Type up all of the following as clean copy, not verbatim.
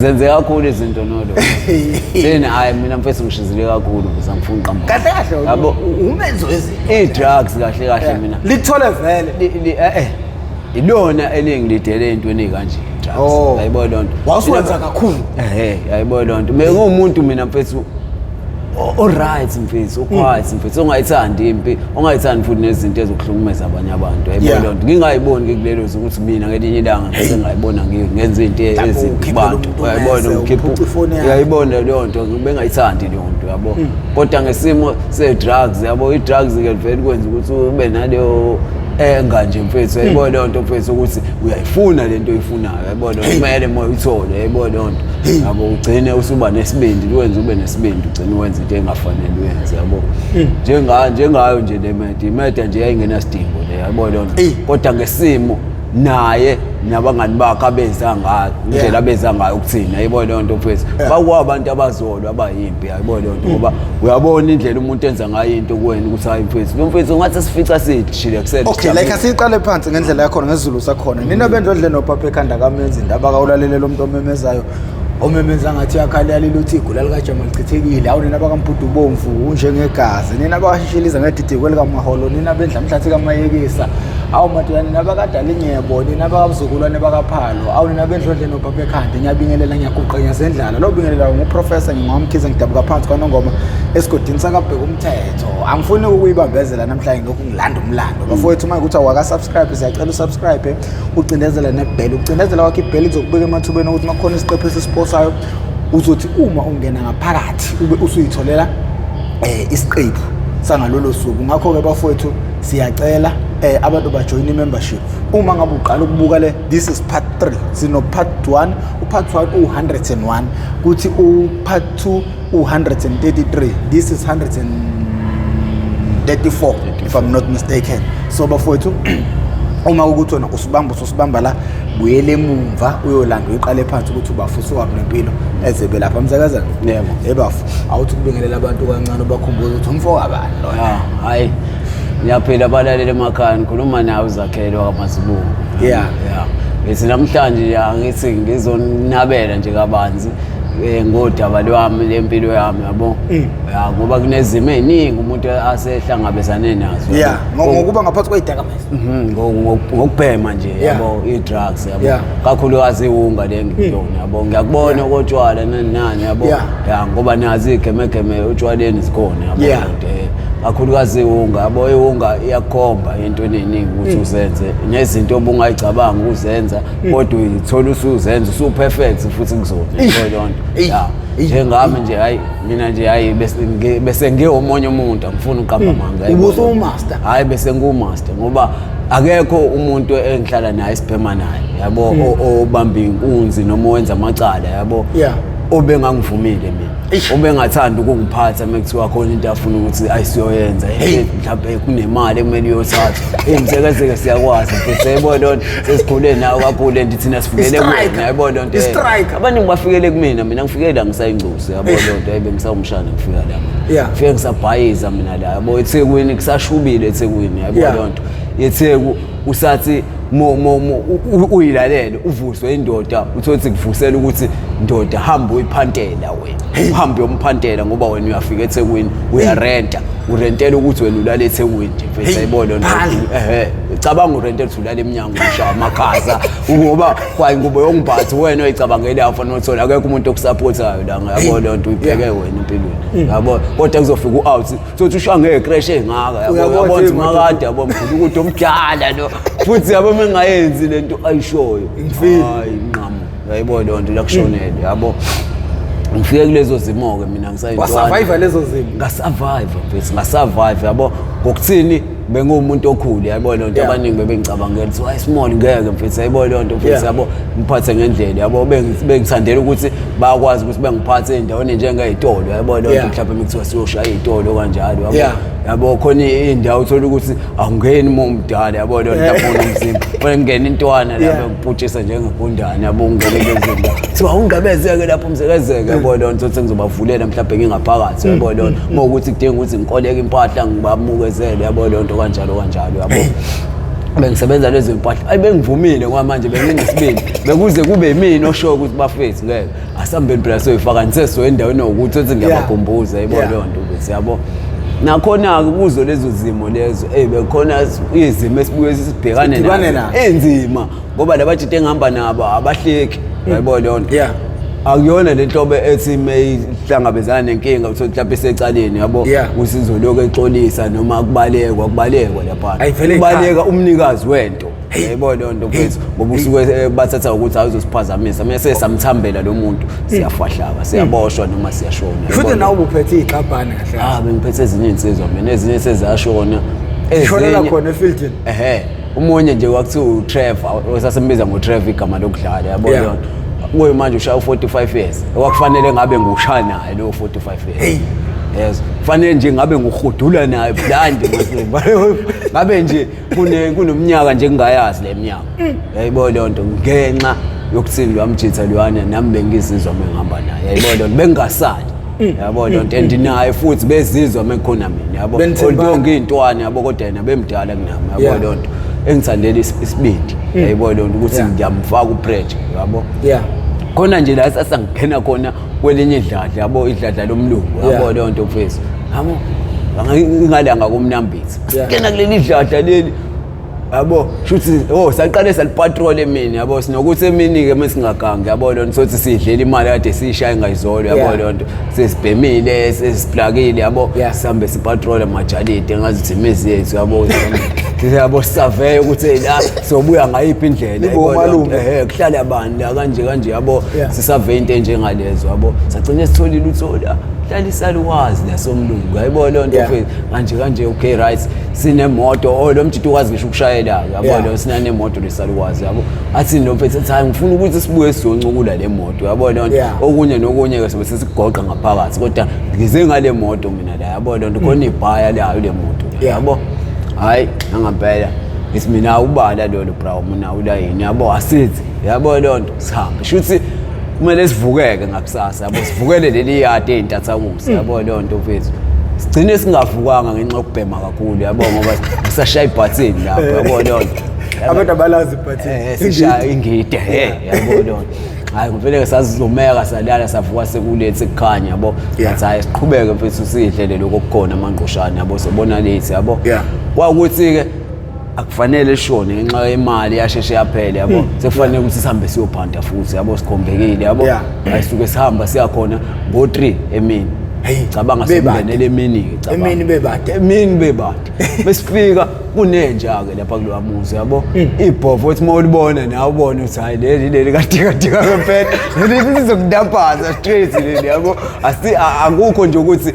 Zenze kakhulu izinto nolo. Thina hayi mina mfethu ngishizile kakhulu mfethu angifuni qamba. Kahle kahle Yabo. umenzi wezinto. I-drugs kahle kahle mina. Lithole vele. Eh. Ilona elingilidele entweni kanje drugs. Oh. Yayibona lonto. Wawusuwenza kakhulu. Eh, yayibona lonto. Mina ngumuntu mina mfethu o-right mfethu, o-quiet mfethu, ongayithandi impi, ongayithandi futhi nezinto ezokuhlukumeza abanye abantu. Yayibona lonto. Ngingayiboni ke kulelo zwe ukuthi mina ngelinye ilanga ngise ngayibona ngenza into Mhlawumbe ezimbi ukhiphele kubantu. umuntu Uyayibona umese, ukhipha uphuce ifoni yakhe. uyayibona leyo nto bengayithandi leyo nto yabo. Kodwa ngesimo se-drugs yabo, i-drugs ke vele kwenza ukuthi ube naleyo enga nje mfethu, uyayibona leyo nto mfethu ukuthi uyayifuna le nto oyifunayo, uyayibona kumele moya uyithole, uyayibona leyo nto yabo, ugcine usuba nesibindi, lwenze ube nesibindi, ugcine wenza into engafanele uyenze yabo. Njengayo nje le meda, imeda nje yayingenasidingo le, yabo leyo nto. Kodwa ngesimo naye nabangani bakhe abeza ngayo, indlela abeza ngayo ukuthina, yayibona leyo nto mfethu. Bakwabantu abazolwa abayimpi, yayibona leyo nto, ngoba uyabona indlela umuntu enza ngayo into kuwena ukuthi hayi mfethu, lo mfethu ungathi sifica sithile kusele. Okay, like asiqale phansi ngendlela yakhona ngesiZulu sakhona. Nina bendlodle nopapa ekhanda kamenzi indaba kawulalele lo muntu omemezayo. Omemeza ngathi uyakhala yalila uthi igula likaJama lichithekile. Awu nina bakaMbhudu bomvu unjengegazi. Nina bakashishiliza ngedidiko likaMaholo, nina bendla mhlathi kaMayekisa. Awu madoda nina bakadala inyebo, nina bakabuzukulwane bakaPhalo. Awu nina bendlodle nopapa ekhanda, ngiyabingelela ngiyaguqa ngiyazendlala. Lo bingelela nguprofessor ngingwamkhize ngidabuka phansi kwaNongoma esigodini sakabheka umthetho. Angifuni ukuyibambezela namhlanje lokhu ngilanda umlando. Bafowethu uma ukuthi awaka subscribe siyacela usubscribe ucindezela nebell. Ucindezela kwakho ibell izokubeka emathubeni ukuthi makukhona isiqephu esisiposayo uzothi uma ungena ngaphakathi ube usuyitholela isiqephu sangalolo suku. Ngakho-ke bafowethu siyacela abantu bajoyine i-membership. Uma ngabe uqala ukubuka le, this is part 3. Sino part 1, u-part 1 u-101, kuthi u-part 2 u-133. This is 134 if I'm not mistaken. So bafowethu uma ukuthi wena usibamba ususibamba la, buyele emumva uyolanda uyiqale phansi ukuthi ubafu usukaphi nempilo ezebe lapha msakazana. Yebo. Ebafu awuthi kubingelela abantu kancane ubakhumbuze ukuthi umfo kabani lo. Hayi ngiyaphila abalaleli emakhaya, ngikhuluma nawe uZakhele wakaMazibuko. Ngithi namhlanje angithi ngizonabela nje kabanzi ngodaba lwami lempilo yami yabo. Ya ngoba kunezimo eziningi umuntu asehlangabezane nazo. Ngokuba ngaphansi kwezidakamizwa. Ngokubhema nje yabo, i-drugs yabo. Kakhulukazi iwunga le ngiyona yabo. Ngiyakubona okotshwala nani nani yabo. Ya ngoba nazi igemegeme otshwaleni zikhona yabo. Kakhulukazi iwunga yabo, iwunga iyakhomba into eningi ukuthi uzenze nezinto obungayicabanga ukuzenza kodwa uyithola usuzenza usu-perfect futhi kuzona yabo leyo nto. Njengami nje hayi mina nje hayi bese ngiwomunye umuntu, angifuni uqamba amanga. Ubusumaster. Hayi bese ngiwumaster ngoba akekho umuntu engihlala naye esibhema naye yabo, obamba inkunzi noma owenza amacala yabo. Obengangivumile mina, obengathanda ukungiphatha mekuthiwa khona into afuna ukuthi ayisiyoyenza, mhlawumbe kunemali ekumele iyothathwa. Imsekezeke siyakwazi mfethu, yayibona loo nto, sesikhule nawe kakhulu and thina sifikele kuwena, yayibona loo nto. Abaningi bafikele kumina, mina ngifike la ngisayingcosi, yabo loo nto, ayibe ngisawumshana ngifika la mina. Ngifike ngisabhayiza mina la, yabo, eThekwini kusashubile eThekwini, yabo loo nto. ETheku usathi uyilalele uvuswe indoda, uthole ukuthi kuvusela ukuthi ndoda hamba uyiphantela wena, uhambe uyomphantela ngoba wena uyafika eThekwini uyarenta, urentela ukuthi wena ulale eThekwini nje mfethu, ayibona loo nto. Cabanga urentela ukuthi ulale emnyango ushaya amakhaza ngoba kwa ingubo yongiphathi wena oyicabangela afana uthola akekho umuntu okusupportayo la, yabo loo nto uyibheke wena empilweni, yabo. Kodwa kuzofika u-out sothi ushaya ngecrash engaka, yabo, Uyabona uyabona ukuthi makade yabo mkhulu ukuthi omdala lo futhi yabo mengayenzi lento ayishoyo. Ngifile. Hayi nqamu, uyayibona leyo nto lakushonele yabo. Ngifike kulezo zimo ke mina ngisayintwana. Wasurvive lezo zimo? Ngasurvive mfethu, ngasurvive yabo. Ngokuthini bengumuntu okhulu yabo leyo nto, abaningi bebengicabangela ukuthi hayi small ngeke mfethu, yayibona leyo nto mfethu, yabo, ngiphathe ngendlela yabo, bengithandela ukuthi bayakwazi ukuthi bengiphathe endaweni njengey'tolo, yabo leyo nto, mhlawumbe kuthiwa siyoshaya iy'tolo kanjalo yabo. Yabo khona iy'ndawo uthola ukuthi awungeni uma umdala, yabo leyo nto, mhlawumbe unomzimba kufanele kungene intwana lapho ngiputshisa njengegundane yabo, ungene kulezo ndawo kuthiwa awungabezeke lapho umzekezeke, yabo leyo nto, ukuthi ngizobavulela mhlawumbe ngingaphakathi, yabo leyo nto, uma ukuthi kudinga ukuthi ngikoleke impahla ngibamukezele, yabo leyo nto, kanjalo kanjalo yabo. Bengisebenza lezo mpahla, ayi bengivumile ngoba manje benginesibindi, bekuze kube yimina osho ukuthi bafethu ngeke asambeni phela soyifaka niseso endaweni yokuthi othi ngiyabakhumbuza, yebo, leyo nto ukuthi yabo. Nakhona-ke kuzo lezo zimo lezo, eyi bekhona izimo esibuye sibhekane Sidibane nazo nazo. enzima, ngoba labajita engihamba nabo abahleki, yayibona leyo nto. Akuyona le nhlobo ethi meyihlangabezana nenkinga uthole mhlawumbe isecaleni, yabo, usizoloku exolisa noma kubalekwa, kubalekwa laphana. Ayivele. Kubaleka umnikazi wento, yayibona leyo nto mfethu, ngoba usuke bathatha ukuthi awuzosiphazamisa, mese samthambela lo muntu, siyafahlaka, siyaboshwa noma siyashona. Futhi Yayibona? Nawe ubuphethe iy'xabhane kahle kahle. Ah, bengiphethe ezinye iy'nsizwa mina, ezinye sezashona. Shonela Ezinye- khona efieldini. Ehe, umunye nje kwakuthiwa uTrevor, osasimbiza ngoTrevor, igama lokudlala, yabo, Yeah. leyo nto. Kuye manje ushaya u-45 years, okwakufanele ngabe ngushaya naye lowo 45 years. Hey. Yes, kufanele nje ngabe nguhudula naye blind, ngabe nje kune kunomnyaka nje ngingayazi le minyaka, yayibona leyo nto, ngenxa yokuthini lo amjitha lwana nami bengizizwa mengihamba naye, yayibona leyo nto, bengingasali, yabo leyo nto, and naye futhi bezizwa mekhona mina, yabo. Benithembana. Although ngiyintwana, yabo, kodwa yena bemdala kunami, yabo, leyo nto engithandela isibindi, yayibona leyo nto, ukuthi ngiyamfaka upressure, yabo. Khona nje la sasangena khona kwelinye idladla, yabo, idladla lomlungu, yabo, leyo nto mfethu, yabo, ingalanga komnambithi, singena kuleli dladla leli, yabo, shuthi oh saqale salipatrol emini, yabo, sinokuthi emini-ke mesingagangi, yabo, loo nto sothi sidlela imali kade siyishaye ngayizolo, yabo, leyo nto sesibhemile, sesiplakile, yabo, sihambe sipatrole amajalidi engazuthi imizi yethu, yabo, yabo, sisaveye ukuthi hey, la sobuya ngayiphi indlela, Nibe yabo, leyo nto. omalume. Ehhe, kuhlala bani la, kanje kanje, yabo, sisave into enjengalezo, yabo, sagcine sitholile uthola hlala isaluwazi lasomlungu, yayibona leyo nto, mfethu, kanje kanje, okay, right, sinemoto, oh lo mjito ukwazi ngisho ukushayela, yabo, lo sinanemoto lesaluwazi, yabo, athini lo mfethu, athi hayi ngifuna ukuthi sibuye sizoncukula le moto, yabo leyo nto. Okunye nokunye ke sobe sesigoqa ngaphakathi, kodwa ngize ngale moto mina la, yabo leyo nto, khona ibhaya layo le moto, yabo. Hayi nangampela ngithi mina ubala lolo bra, mina ulayini, yabo, asithi, yabo leyo nto, sihambe, shuthi kumele sivukeke ngakusasa, yabo, sivukele leli yadi ey'ntathakusa, yabo leyo nto mfethu, sigcine singavukanga ngenxa yokubhema kakhulu, yabo, ngoba sisashaya ibhathini lapho, yabo leyo nto. Abantu abalazi ibhathini. Sishaya ingide, he, yabo leyo nto. Hayi kuvele sazizomeka, salala, savuka sekulethe sekukhanya, yabo. Ngathi hayi siqhubeke mfethu sidlele lokho okukhona amangqoshane, yabo, sobona lethi, yabo. Kwakuthi-ke akufanele sishone ngenxa yemali yasheshe yaphela, yabo, sekufanele ukuthi sihambe siyophanda futhi, yabo, sikhombekile, yabo. Ayisuke sihamba siyakhona ngo-3 emini. Hey, cabanga bebade. sekungenele emini-ke, cabanga. Emini bebade. Emini bebade, besifika kunenja-ke lapha kulowa muzi, yabo, ibhovo othi uma ulibona nawe ubone ukuthi hayi leli leli kadikadika kwempela leli lizokudampaza straight leli, yabo. Akukho nje ukuthi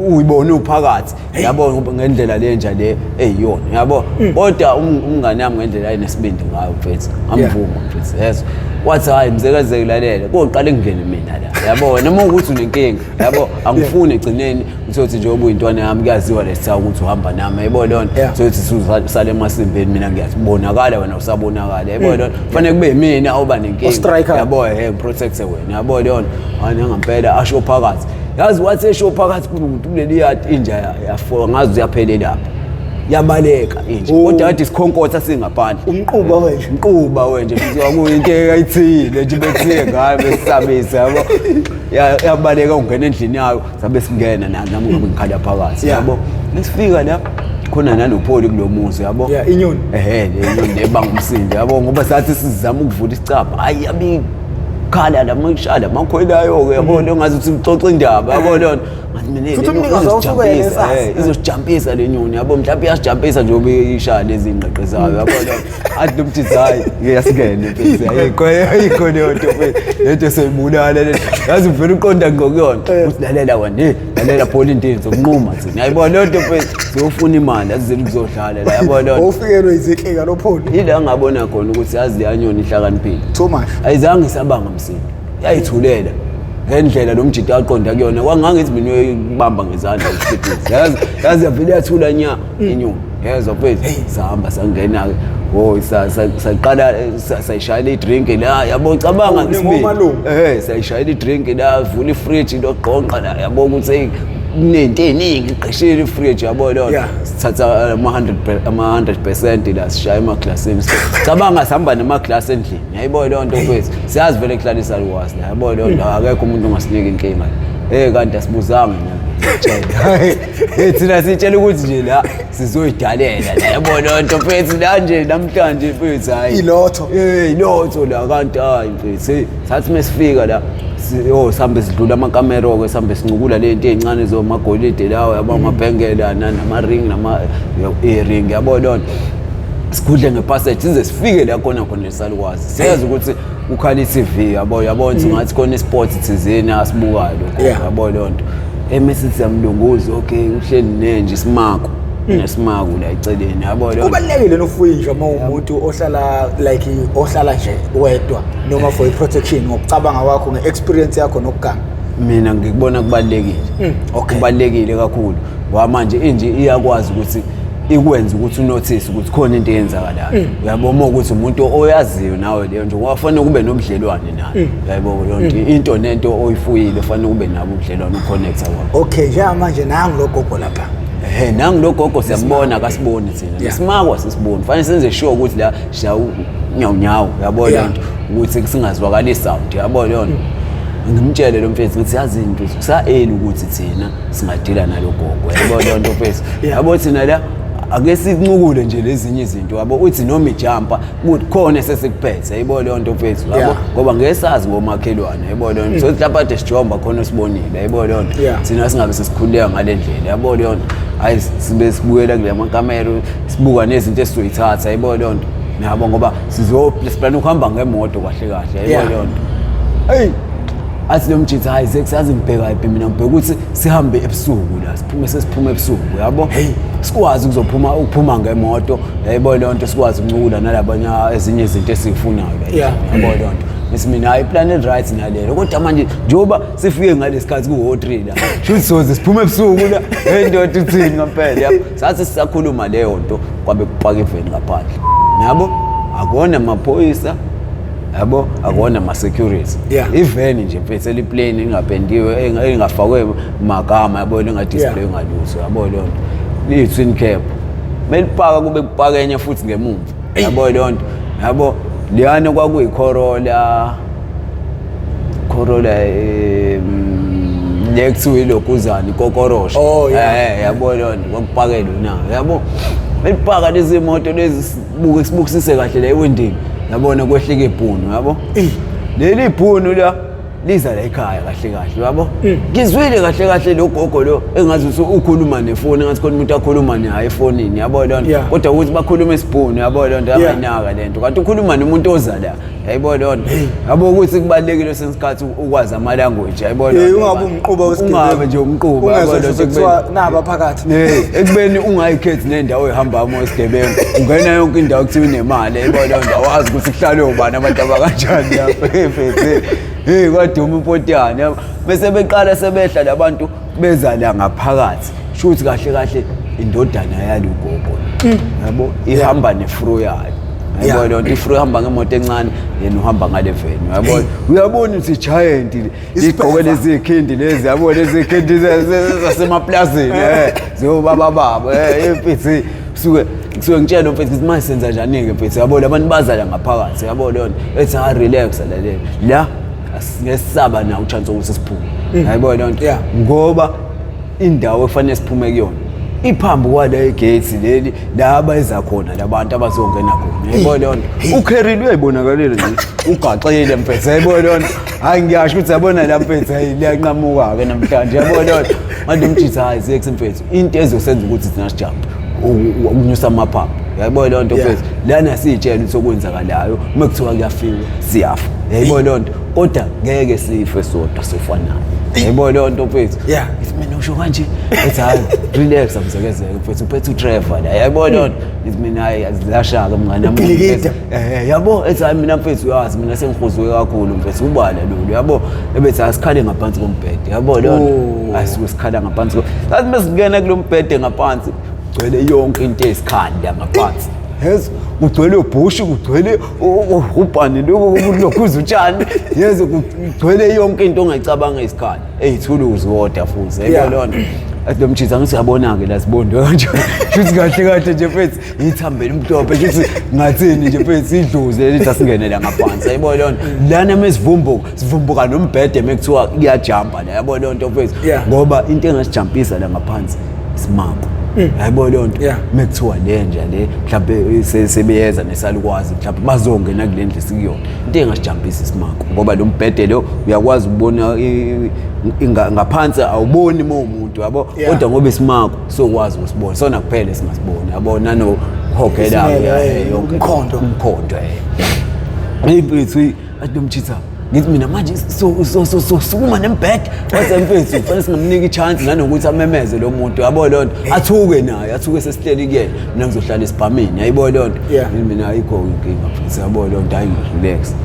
uyibone uphakathi, yabo, ngendlela lenja le eyiyona, yabo. Kodwa umngane wami ngendlela ayenesibindi ngayo mfethu, ngamvuma mfethu, yezwa, wathi hayi mzekezeke, lalela, koqala ngingene mina la, yabo, noma ukuthi unenkinga, yabo, angifuni egcineni uthothi njengoba uyintwana yami kuyaziwa lesitha ukuthi uhamba nami, yabo leyo nto, sothi usale emasimbeni, mina ngiyabonakala, wena usabonakala, yabo leyo nto, kufanele kube yimina oba nenkinga, O-striker. yabo, he protect wena, yabo leyo nto. Hayi nangampela asho phakathi, yazi wathi esho phakathi kumuntu kuleli yadi, inja yafoka ngazi uyaphelela lapha, yabaleka inja. Oh. Kodwa kade isikhonkotha singaphandle. Umquba wenje. Umquba wenje futhi kwakuyinto eyayithile nje bethiye ngayo besisabisa, yabo. Yabaleka ungena endlini yayo, sabe singena nami ngabe ngikhala phakathi, yabo. Nesifika la khona nanopholi kulo muzi, yabo. Yeah, inyoni. Ehhe, le nyoni lebanga umsindo, yabo, ngoba sathi sizama ukuvula isicabha, hayi yabi khala la makushala makhwelayo ke, yabo, lo ngathi uthi uxoxa indaba, yabo, lona ngathi mina Futhi le nyoni umnikazi wawusuke yena izosijampisa, esasa. izosijampisa le nyoni, yabo, mhlawumbe iyasijampisa njengoba ishaya lezi ngqeqe zayo, yabo, lona athi lo mthithi hayi iyasingena mfethu, ayikho ayikho leyo nto mfethu, lento seyibulala le, yazi uvela uqonda ngqo kuyona, uthi lalela wena, hey lalela Paul, into zokunquma thina, yayibona leyo nto mfethu, siyofuna imali azizele ukuzodlala la, yabo leyo nto. Ufikelwe izinkinga lo Paul. Ila ngabona khona ukuthi yazi leya nyoni ihlakaniphile. Too much. Ayizange isabanga msindo, yayithulela ngendlela lo mjito aqonda kuyona, kwangangithi mina uyibamba ngezandla isiphithi, yazi yazi yavele yathula nya inyoni, yezwa mfethu. Sahamba sangena-ke, oh saqala sayishayela idrink la, yabo, cabanga Oh, isibindi. ningomalume. Ehhe, sayishayela idrink la, vula ifriji logqonqa la, yabo, ukuthi hey Kunento eningi igqishile ifridge, yabo leyo. Sithatha ama 100% la, sishaya emaglasini. Cabanga sihamba namaglasi endlini, yayibona leyo nto mfethu. Siyazi vele kuhlalisa lukwazi la, yabo leyo nto, akekho umuntu ongasinika inkinga. Kanti asibuzanga mina. Thina sitshela ukuthi nje la sizoyidalela la, yabo leyo nto mfethu, la nje namhlanje mfethu, hayi. Ilotho. Ilotho la, kanti hayi mfethu. Hey, sathi mesifika la, oh, sihambe sidlula amakamero-ke, sihambe sincukula le nto ey'ncane zomagolide lawo, yabo, amabhengela nama-ring, nama-earring, yabo leyo nto. Sigudle ngepassage size sifike la khona khona lesalukwazi. Siyazi ukuthi kukhala i-TV, yabo, yabo, ukuthi ngathi khona isport thizeni asibukayo lokho, yabo leyo nto. Emesithi siyamlunguza, okay, uhleli nenje isimako, nesimako la eceleni, yabo leyo nto. Kubalulekile nokufuya inja uma uwumuntu ohlala like ohlala nje wedwa, noma for i-protection, ngokucabanga kwakho, nge-experience yakho nokuganga? Mina ngikubona kubalulekile. Kubalulekile kakhulu ngoba manje inje iyakwazi ukuthi ikwenze ukuthi unotice ukuthi khona into eyenzakalayo, uyabo, uma ukuthi umuntu oyaziyo nawe leyo nto, ngoba kufanele kube nobudlelwane nayo, uyaybo leyo nto, into nento oyifuyile kufanele kube nabo ubudlelwane, uconnecta kwakho. Okay, njengamanje nangu lo gogo lapha. Ehe, nangu lo gogo, siyambona, akasiboni thina. Nesimako asisiboni, fanele senze sure ukuthi la shaya unyawunyawu, uyabo leyo nto, ukuthi singazwakali sound, uyabo leyo nto. Ngimtshele lo mfethu, ngithi yazini mfethu, kusa-early ukuthi thina singadila nalo gogo, yabo leyo nto mfethu. Yabo, thina la ake sincukule nje lezinye izinto, yabo, uthi noma ijampa khona esesikuphethe, yabo leyo nto mfethu, yabo, ngoba ngeke sazi ngomakhelwane, yabo leyo nto, so lapha kade sijomba khona sibonile, yabo leyo nto. Thina singabe sesikhululeka ngale ndlela, yabo leyo nto. Hayi, sibe sibuyela kule makamero, sibuka nezinto esizoyithatha, yabo leyo nto, yabo, ngoba siplana ukuhamba ngemoto kahle kahle, yabo leyo nto. Hey, athi lo mjitha, hayi Zex, yazi ngibheka yiphi mina, ngibheka ukuthi sihambe ebusuku la, siphume sesiphume ebusuku, yabo, sikwazi ukuzophuma ukuphuma ngemoto, yayibona leyo nto, sikwazi ukuncukula nalabanye ezinye izinto esizifunayo la, yabo leyo nto. Ngithi mina, hayi, plan right nalelo, kodwa manje njengoba sifike ngalesikhathi ku-3 la, shuthi soze siphume ebusuku la. Hey ndoda, uthini ngempela? Yabo, sathi sisakhuluma leyo nto, kwabe kupaka iveni ngaphandle, yabo, akona amaphoyisa, yabo, akona ama-security. Iveni nje mfethu eliplane, engapendiwe, engafakwe magama, yabo, lingadisplay ngalutho, yabo leyo nto, liyi-twin cab. Melipaka kube kupaka enye futhi ngemumva, yabo leyo nto, yabo, leyana kwakuyi-Corolla, Corolla le kuthiwa ilokhuzana ikokorosha. Oh, yeah. Yabo leyo nto, kwakupakelwe nayo, yabo. Melipaka lezi moto lezi, sibuke sibukisise kahle la ewindini, yabona kwehlika ibhunu, yabo. Leli bhunu la liza la ekhaya kahle kahle, yabo. Ngizwile kahle kahle lo gogo lo engazi ukuthi ukhuluma nefoni, engathi khona umuntu akhuluma naye efonini, yabo leyo nto. Kodwa ukuthi bakhuluma isibhunu, yabo leyo nto, yangayinaka le nto, kanti ukhuluma nomuntu oza la, yayibona leyo nto, yabo, ukuthi kubalulekile sensikhathi ukwazi ama-language, yayibona leyo nto. Ungabe umquba wesigebengu. Ungabe nje umquba, Ungezwa yabo, nje leyo nto. sekuthiwa naba phakathi. Ekubeni ungayikhethi nendawo ehamba uma isigebengu, ungena yonke indawo kuthiwa inemali, yayibona leyo nto, awazi ukuthi kuhlale ubani, abantu abakanjani lapha mfethu. Hey, kwaduma impotiyane, yabo. Bese beqala sebehla labantu beza la ngaphakathi, shuthi kahle kahle indodana yalo gogo, yabo, ihamba nefro yayo, yabo leyo nto, ifro ihamba ngemoto encane, yena uhamba ngale veni, yabo. Uyabona ukuthi giant le, igqoke lezi zikhindi lezi, yabo, lezi zikhindi zasemaplazini, ziyobaba babo, mfethu, suke kusuke ngitshela mfethu ukuthi manje senza njani-ke mfethu, yabo, labantu baza la ngaphakathi, yabo leyo nto. Ethi ha, relax, lalela la, ngesaba nawo uchance ukuthi siphume, yayibona leyo nto, ngoba indawo efanele siphume kuyona iphambi kwale gate leli la abayeza khona labantu abazongena khona, yayibona leyo nto. Ukherile, uyayibonakalela nje, ugaxile mfethu, yayibona leyo nto. Hayi, ngiyasho ukuthi yabona la mfethu, hayi, liyanqamuka-ke namhlanje, yabona leyo nto. Manje umjitha, hayi Zex mfethu, into ezosenza ukuthi thina sijampe ukunyusa amaphaphu, yayibona leyo nto mfethu. Lana siyitshela ukuthi okwenzakalayo uma kuthiwa kuyafiwa siyafa, yayibona leyo nto, kodwa ngeke sife sodwa, sofanayo, yayibona leyo nto mfethu. Ngithi mina, usho kanje? Ethi hayi, relax, amzekezeke mfethu, uphethe uTrevor la, yayibona leyo nto. Ngithi mina, hayi, azilashaka mngani wami. Ubhilikida. Yabo, ethi hayi mina mfethu, uyazi mina sengihuzwe kakhulu mfethu, ubala lolu, yabo. Ebethi asikhale ngaphansi kombhede, yabo leyo nto. Oh. Hayi, suke sikhala ngaphansi, sathi mesingena kulo mbhede ngaphansi, gcwele yonke into ezikhanda ngaphansi. Yes, Kugcwele ubhushi, kugcwele ubhani lokhuza utshani, yeze kugcwele yonke into ongayicabanga isikhala, eyithuluzi kodwa futhi, yayibona loo nto. Athi lo mjitha, ngithi uyabona-ke la sibondwe kanje, shuthi kahle kahle nje mfethu ithambele umhlophe, shuthi ngathini nje mfethu, idlozi lelithi asingene la ngaphansi, yayibona leyo nto. Lana mesivumbuka sivumbuka nombhede, mekuthiwa kuyajampa la, yabona leyo nto mfethu, ngoba into engasijampisa la ngaphansi isimako, yayibona leyo nto. Mekuthiwa le nja le mhlawumbe sebeyeza nesalukwazi, mhlawumbe bazongena kule ndlu esikuyona, into engasijampisa isimako, ngoba lo mbhede lo uyakwazi ukubona ngaphansi, awuboni uma umuntu, yabo, kodwa ngoba isimako sokwazi ukusibona sona kuphela esingasiboni, yabo, nanohogela. Isimele, umkhondo. Umkhondo. Hey mfethu, athi lo mjitha, ngithi mina manje so sukuma nembhede, wathi mfethu kufanele singamnika i-chance nanokuthi amemeze lo muntu, yabo leyo nto, athuke naye, athuke sesihleli kuyena, mina ngizohlala esibhamini, yayibona leyo nto. Ngithi mina ayikho inkinga mfethu, yabo leyo nto, hayi relax.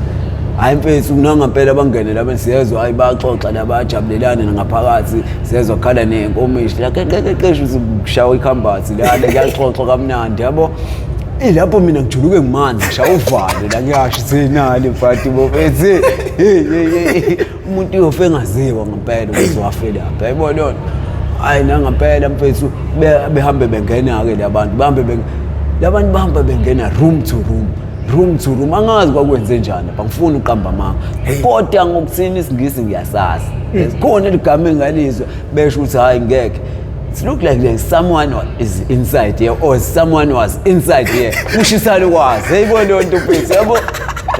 Hayi mfethu, nangampela bangene laba, siyezwa hayi bayaxoxa la, bayajabulelana ngaphakathi, siyezwa kukhala ney'nkomishi la, qeqeqeshe ukuthi kushawa ikhambathi lana, kuyaxoxwa kamnandi, yabo. Ilapho mina ngijuluke ngimanzi, ngishaya uvalo la, kuyasho thinali mfati bofethu, hey hey hey, umuntu uyofa engaziwa ngempela ukuthi wafelaphi, yayibona leyo nto. Hayi nangampela mfethu, behambe bengena-ke labantu, bahambe labantu bahamba bengena room to room, room to room, angazi kwakwenze njani lapha, ngifuna uqamba amanga, kodwa ngokuthini isiNgisi ngiyasazi, khona ligama engalizwa besho ukuthi hayi ngeke, it look like there's someone is inside here or someone was inside here, kusho isalukwazi, yayibona leyo nto mfethu, yabo.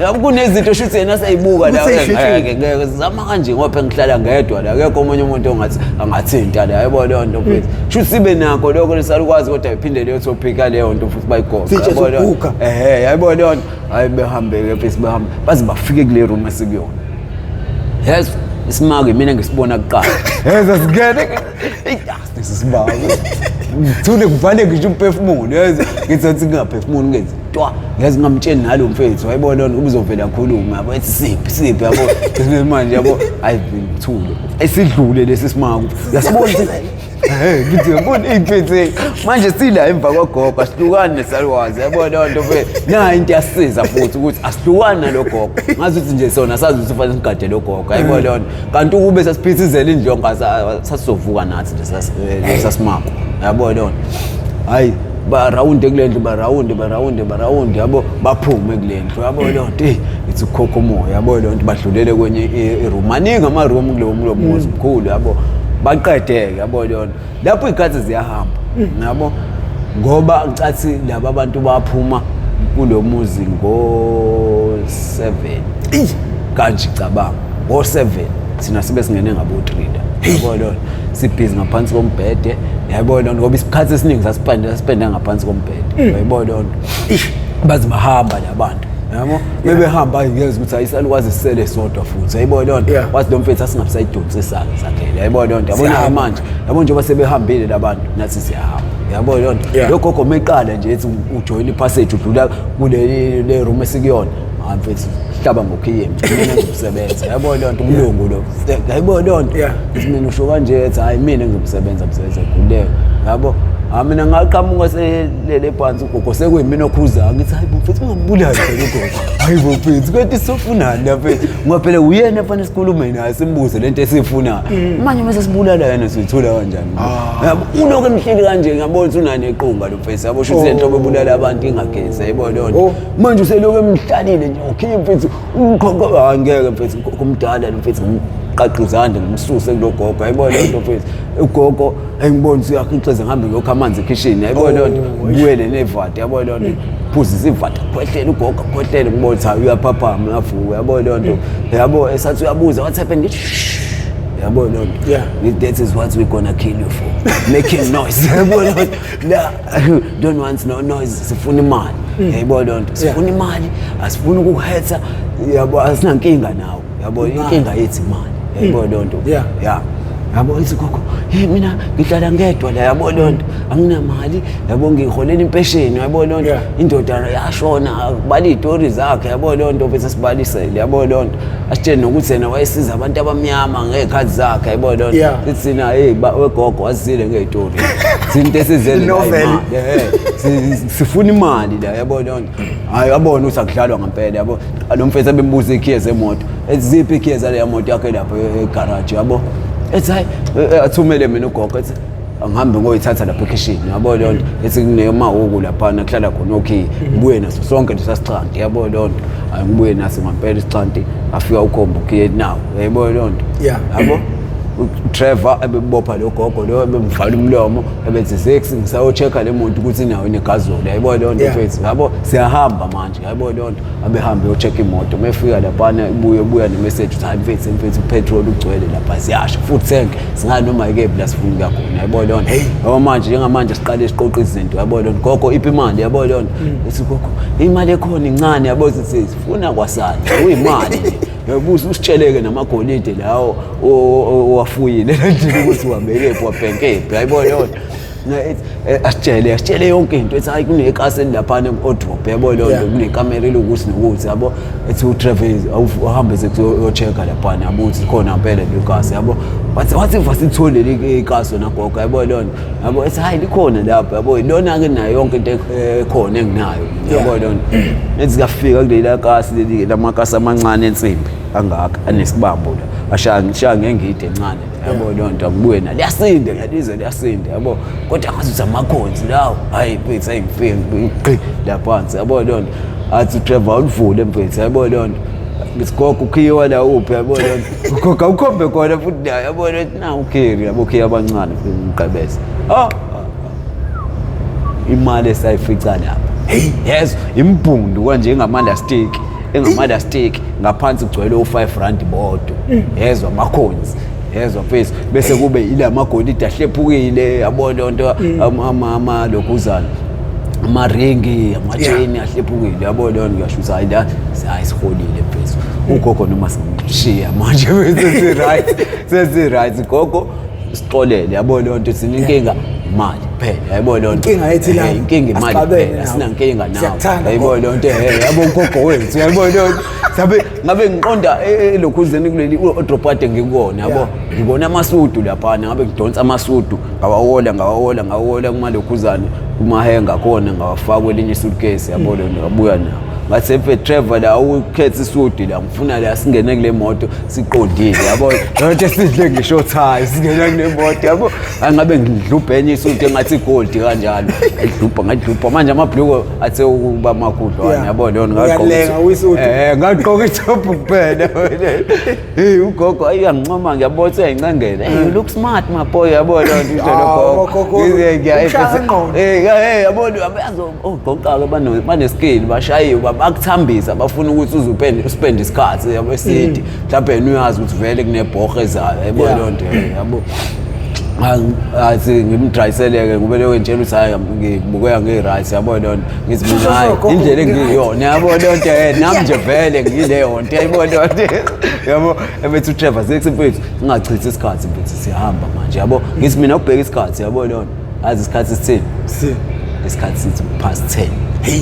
Yabo, kunezinto shuthi yena seyibuka la. Ukuthi eyishintshile. Ngeke ngeke zama kanje ngoba phela ngihlala ngedwa la, akekho omunye umuntu ongathi angathinta la, yayibona leyo nto mfethu. Shuthi sibe nakho lokho lesalukwazi, kodwa iphinde leyo topic yaleyo nto futhi bayigoqa. Sitshe Yayibona leyo nto. sokuguga. Ehhe, yayibona leyo nto. Hayi behambe-ke mfethu, behambe baze bafike kule room esikuyona. Yes, isimake mina ngisibona kuqala, yeza singene lesi simako, ngithule kuvale ngisho umphefumulo, yeza ngithi athi ngingaphefumuli ngenzi twa, ngeze ngingamtsheli nalo mfethu, wayibona lona ubuzovela akhulume, yabo, ethi siphi siphi, yabo, manje, yabo, hayi ngithule, esidlule lesi simako, uyasibona ukuthi hey, ngithi yabona iy'mfethu manje sila emva kwagogo, asihlukani nesalukwazi, yabona leyo nto mfethu. Nayo into iyasisiza futhi ukuthi asihlukani nalo gogo, ngazi ukuthi nje sona sazi ukuthi kufanele sigade lo gogo, yayibona leyo nto. Kanti ukube sasiphithizela indlu yonke, sasizovuka nathi nje sasimako, yabona leyo nto. Hhayi barawunde kule ndlu, barawunde barawunde barawunde, yabo, baphume kule ndlu, yabo leyo nto. Eyi ithi ukukhokha umoya, yabo leyo nto, badlulele kwenye i-room, maningi ama-room kulo muzi mkhulu, yabo, baqedeke, yabo leyo nto. Lapho iy'khathi ziyahamba, yabo, ngoba ngicathi laba bantu baphuma kulo muzi ngo-7 kanje, cabanga ngo-7, thina sibe singene ngabo-3 la, yabo leyo nto, sibhizi ngaphansi kombhede, yayibona leyo nto, ngoba isikhathi esiningi sasipenda ngaphansi kombhede, yayibona leyo nto. Baze bahamba la bantu, yabo, bebehamba ngiyeza ukuthi ayisalukwazi sisele sodwa futhi, yayibona leyo nto. Wathi lo mfethu asingabisayidonsisa-ke sakhele, yayibona leyo nto, yabona. Siyahamba. Manje yabo njengoba sebehambile labantu, nathi siyahamba, yabo leyo nto. Lo gogo meqala nje ethi ujoyina i-passage, udlula kule le room esikuyona, hayi mfethu hlaba ngokhiye, mina ngizomsebenza, yabo leyo nto, umlungu lo, yayibona leyo nto. Ngithi mina usho kanje, ethi hayi mina ngizomsebenza, msebenza khululeka, yabo. Ha mina ngaqhamuka selele phansi ugogo, sekuyimina okhuzayo, ngithi hayi bo mfethu ungambulali phela ugogo, hayi bo mfethu kanti sofunani la mfethu, ngoba phela uyena fanele sikhulume naye simbuze lento esiyifunayo manje, mase sibulala yena siyithola kanjani? Yabo, ulokhu emhleli kanje, ngiyabona ukuthi unanequnga lo mfethu, yabo, sho ukuthi le nhlobo ebulala abantu ingagezi, yayibona leyo nto. Manje uselokhu emhlalile nje ukhiye mfethu umkhokho, hayi ngeke mfethu, ugogo omdala lo mfethu, ngiqaqe izandla ngimsuse kulo gogo, yayibona leyo nto mfethu. Ugogo engibona ukuthi uyakhixeza, ngihambe ngiyokha amanzi ekhishini, yayibona leyo nto, ngibuyele nevati, yabona leyo nto, phuzisa ivati, akhwehlele ugogo, akhwehlele, ngibona ukuthi hayi uyaphaphama, uyavuka, yabona leyo nto, yabo, esathi uyabuza what happened, ngithi shh, yabo leyo nto. That is what we gonna kill you for making noise, yabo leyo nto. La don't want no noise, sifuna imali, yayibona leyo nto, sifuna imali, asifuni ukuhetha, yabo, asinankinga nawe, yabo, inkinga yethu imali, yayibona leyo nto. Ya, Yabo, ithi gogo, hey, mina ngihlala ngedwa la, yabo leyo nto, anginamali, yabo, ngiholela impesheni, yabo leyo nto. Indoda yashona, bala iy'tori zakhe, yabo leyo nto, bese sibalisele, yabo leyo nto, asitshele nokuthi yena wayesiza abantu abamnyama ngey'khathi zakhe, yabo leyo nto. Sithi thina, hey, wegogo, wasizile ngey'tori, thina into esizele la Novel. imali. Sifuna imali la, yabo leyo nto. Hhayi, wabona ukuthi akudlalwa ngempela, yabo. Lo mfethu ebembuza iy'khiye zemoto, ethi ziphi iy'khiye zaleya moto yakhe lapho egaraji, yabo. Ethi hhayi, athumele mina ugogo, ethi angihambe ngoyithatha lapha ekhishini, yabo leyo nto. Ethi kunemahhuku laphana kuhlala khona okhiye, ngibuye naso sonke lesa sixhanti, yabo leyo nto. Hhayi, ngibuye naso ngampela isixhanti, afika ukhomba ukhiye nawo, yabo leyo nto. Yabo, uTrevor ebebopha lo gogo lo, ebemvala umlomo, ebethi 6 ngisayo-check-a le moto ukuthi inayo inegazoli, yayibona leyo nto. Mfethu, yabo, siyahamba manje, yayibona leyo nto, abehambe yo-check-a imoto, uma efika laphana ibuye buya ne-message ukuthi hayi mfethu, mfethu, upetrol ugcwele lapha, siyasha futhi tank, singanoma yikephi la sifuna ukuya khona, yayibona leyo nto. Yabo, manje njengamanje siqale siqoqa izinto, yabo leyo nto. Gogo, iphi imali? Yabo leyo nto. Ethi gogo, imali ekhona incane, yabo, sithi sifuna kwasani kuyimali nje. Yabuza usitsheleke namagolide lawo owafuyile endlini ukuthi wabekephi, wabhenkephi, yayibona leyo nto. Asitshele yonke into, ethi hayi, kunekasi elilaphana odrop, yabo leyo nto. Kunekamera elokuthi nokuthi, yabo, ethi uTrevor uhambe seyo-check-a laphana, yabo, ukuthi khona ngempela lelo kasi, yabo. Wathi vasithole ikasi wena gogo, yabo leyo nto, yabo. Ethi hayi, likhona lapho, yabo, ilona-ke nayo yonke into ekhona enginayo, yabo leyo nto. Ethi kafika kuleli kasi leli lamakasi amancane ensimbi angaka anesibambo la, ashaya ngishaya ngengidi encane, yabo leyo nto, angibuye nalo, liyasinda, ngiyalizwa liyasinda, yabo, kodwa ngathi ukuthi amakhonzi lawo. Hayi mfethu, hayi, ngifike ngigqi laphansi, yabo leyo nto. Athi uTrevor awulivule mfethu, yabo leyo nto. Ngithi gogo, ukhiwa la uphi? Yabo leyo nto. Ugogo awukhombe khona futhi nayo, yabo leyo nto, nawu ukhiri, yabo, ukhiya abancane, ngiqebese. Oh, imali esayifica lapha, yes, imbhundu kanje engamalastiki, engamalastiki, ngaphansi kugcwele u-5 rand bodwa, yezwa, amakhonzi, yezwa mfethu, bese kube ila magolide ahlephukile, yabo leyo nto, amalokhuzana, amaringi, amatsheni ahlephukile, yabo leyo nto. Ngiyasho ukuthi hayi la, hayi, siholile mfethu. Ugogo noma simshiya manje, sesi-right, sesi-right gogo, sixolele, yabo leyo nto, thina inkinga imali kuphela, yabo leyo nto. Inkinga yethu la. Inkinga imali Asixabene kuphela. nawe. Sinankinga nawe. Siyakuthanda, yabo gogo. leyo nto, yabo, ugogo wethu, yabo leyo nto. Sabe ngabe ngiqonda elokhuzeni kuleli drop kade ngikubona, yabo. Ngibona amasudu laphana, ngabe ngidonsa amasudu, ngawawola, ngawawola, ngawawola kumalokhuzane, kumahenga khona, ngawafaka kwelinye isuitcase, yabo leyo nto, ngabuya nawo. Ngathi mfethu Trevor, la ukhetha isudi la ngifuna la, singene kule moto siqondile, yabo lento, sidle ngisho thayi, singene kule moto, yabo. Angabe ngidlubhe enye isudu engathi gold kanjalo, ngidlubha, ngadlubha manje amabhluko athe ukuba makhudlwana. Yabo leyo nto, ngagqoka Uyalenga uyisudu. Ngagqoka itop kuphela. Hey, ugogo ayiyangincoma, ngiyabona ukuthi uyayincengela. Hey, you look smart, my boy, yabo leyo nto, isho Ah, lo gogo, gogo. ukushaya ingqondo. Yabo, yazi ogoqake baneskill, bashayiwe, bakuthambisa, bafuna ukuthi uze uspend isikhathi, yabo, eside, mhlawumbe yena uyazi ukuthi vele kunebhoho ezayo, yabo. Leyo nto, yabo. Athi ngimdrayiseleke, ngube leyo ngitshela ukuthi hayi, ngibukeka ngi-right, yabo leyo nto. Ngithi mina hayi, Sho, gogo, indlela ngi-right. engiyiyona, yabo leyo nto, nami nje vele ngiyileyo nto, yayibona leyo nto, yabo. Ebethi uTrevor, sethi mfethu, singachithi isikhathi mfethu, siyahamba manje, yabo. Ngithi mina ubheka isikhathi, yabo leyo nto, azi isikhathi sithini? Si. Isikhathi sithi past 10. Hey,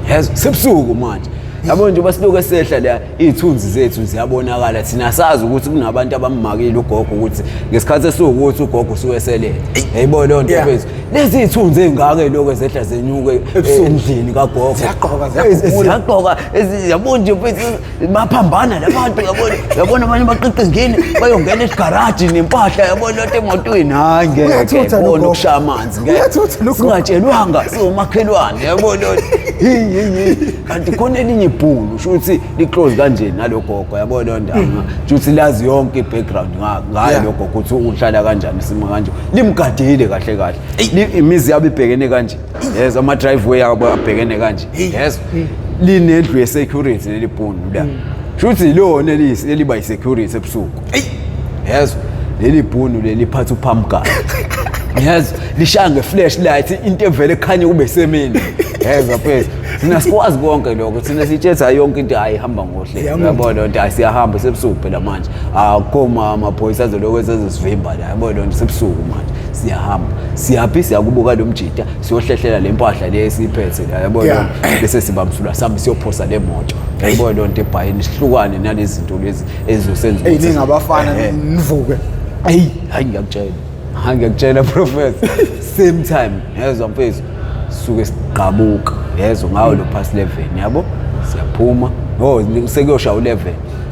yezo sebusuku manje, yabo, nje basiloku esehla la, iy'thunzi zethu ziyabonakala. Thina sazi ukuthi kunabantu abammakile ugogo, ukuthi ngesikhathi esiwukuthi ugogo usuke eselele, yayibona leyo nto. Mfethu, lezi iy'thunzi ey'ngaka ey'lokhu ezehla zenyuke Ebusuku. endlini kagogo. Ziyagqoka, ziyagumula. Ziyagqoka, yabo nje mfethu, baphambana labantu, yabona, yabona, abanye baqiqingini bayongena egaraji nempahla, yabona lento, emotweni. Hayi, ngeke. Uyathutha Bona nogogo. ukushaya amanzi, ngeke. Uyathutha nogogo. Singatshelwanga, siwomakhelwane, yabona. Hi hi hi, kanti khona elinye ibhunu, usho ukuthi li-close kanje nalo gogo, yabona ndaba, sho ukuthi lazi yonke i-background ngayo lo gogo, ukuthi uhlala kanjani, isimo kanje, limgadile kahle kahle. Imizi yabo ibhekene kanje, yezwa, ama-driveway abo abhekene kanje, yezwa, linendlu ye-security leli bhunu la, sho ukuthi ilona eliba yi-security ebusuku, yezwa. Leli bhunu leli phatha upump gun, yezwa, lishaya nge-flashlight into evele ekhanye kube semini, yezwa phela. Thina sikwazi konke lokho, thina sitshetha yonke into, hayi, ihamba ngohlelo. Siyamuka. Yabo leyo nto, hayi, siyahamba sebusuku phela manje, akukho amaphoyisa azolokhu esezosivimba la. Yabo leyo nto, sebusuku manje, siyahamba. Siyaphi? Siyakubuka lo mjita, siyohlehlela le mpahla le esiyiphethe la, yabo leyo nto. Bese sibamsula, sihambe siyophosa le moto, yabo leyo nto, ebhayini, sihlukane nalezi zinto lezi ezizosenza Eyi, ukuthi- ningabafana Ehhe. nivuke. Eyi, hayi, ngiyakutshela, hayi, ngiyakutshela professor, same time, yezwa mfethu, suke sigqabuka, yezwa, ngawo lo past 11, yabo, siyaphuma. Oh, sekuyoshaya u11,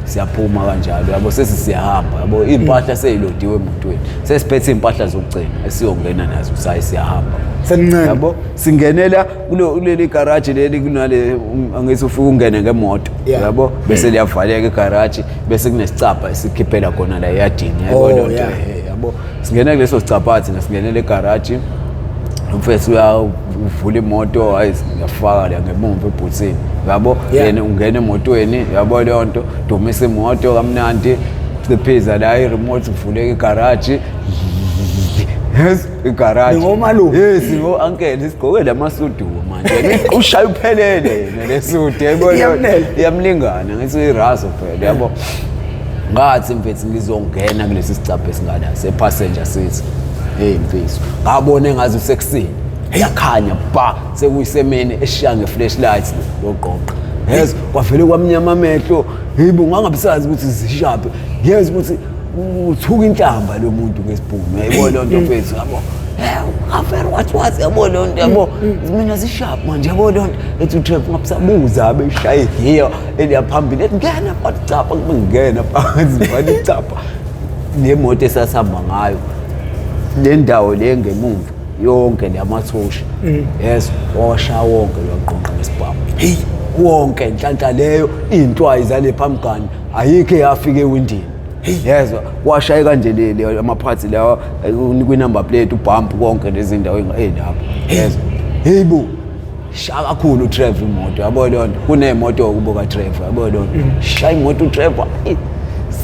siyaphuma kanjalo, yabo, sesi siyahamba, yabo, iy'mpahla seyilodiwe emotweni, sesiphethe iy'mpahla zokugcina esiyongena nazo, sayi siyahamba. Senincane. Yabo, singenela kuleli garaji leli kunale angithi ufike ungene ngemoto, yabo, bese liyavaleka igaraji, bese kunesicabha esikhiphela khona la eyadini, yabo, leyo nto. Yabo, singena kuleso sicabha thina, singenela egaraji, umfethu uyavula imoto, hayi, ngiyafaka la ngemumva ebhuthini, yabo. Yena ungena emotweni, yabo leyo nto, dumisa imoto kamnandi, ciphiza la i-remote, uvuleka igaraji. Yes, igaraji. Ningomalume. Yes, ngo-uncle, sigqoke la masudu manje. Ushaya uphelele yena le sudu, yabo. Iyamnela. Iyamlingana, ngithi irazo phela, yabo. Ngathi mfethu ngizongena kulesi sicabha esingala se-passenger seat. Hey mfethu, ngabona engazi usekuseni. Yakhanya ba, sekuyisemini, eshiya nge-flashlight loqoqa. Yes, kwavele kwamnyama amehlo. Yibo, ngangabisazi ukuthi zishaphi. Yes, ukuthi uthuka inhlamba lo muntu ngesibhunu. Yayibona leyo nto mfethu, yabo. Afere what what, yabo leyo nto, yabo. Mina zishaphi manje, yabo leyo nto. Ethi uTrev ngabusabuza beshaya igiya eliyaphambili. Ethi ngena phakathi capha, ngena phakathi phakathi capha. Le moto esasihamba ngayo, le ndawo le ngemumva yonke leyamathosha, yes, washa wonke lwaqonqa ngesibhamu. Hey, wonke nhlanhla leyo, iy'ntwayi zale phamgane ayikho eyafika ewindini, yezwa, washaya kanje le amaphathi lawa kwi-number plate, ubhampu, konke lezi ndawo ey'lapho, yezwa. Hey bo, shaya kakhulu uTrevor imoto, yabo leyo nto, kuney'moto kubo kaTrevor, yabo leyo nto, shaya imoto uTrevor. Eyi,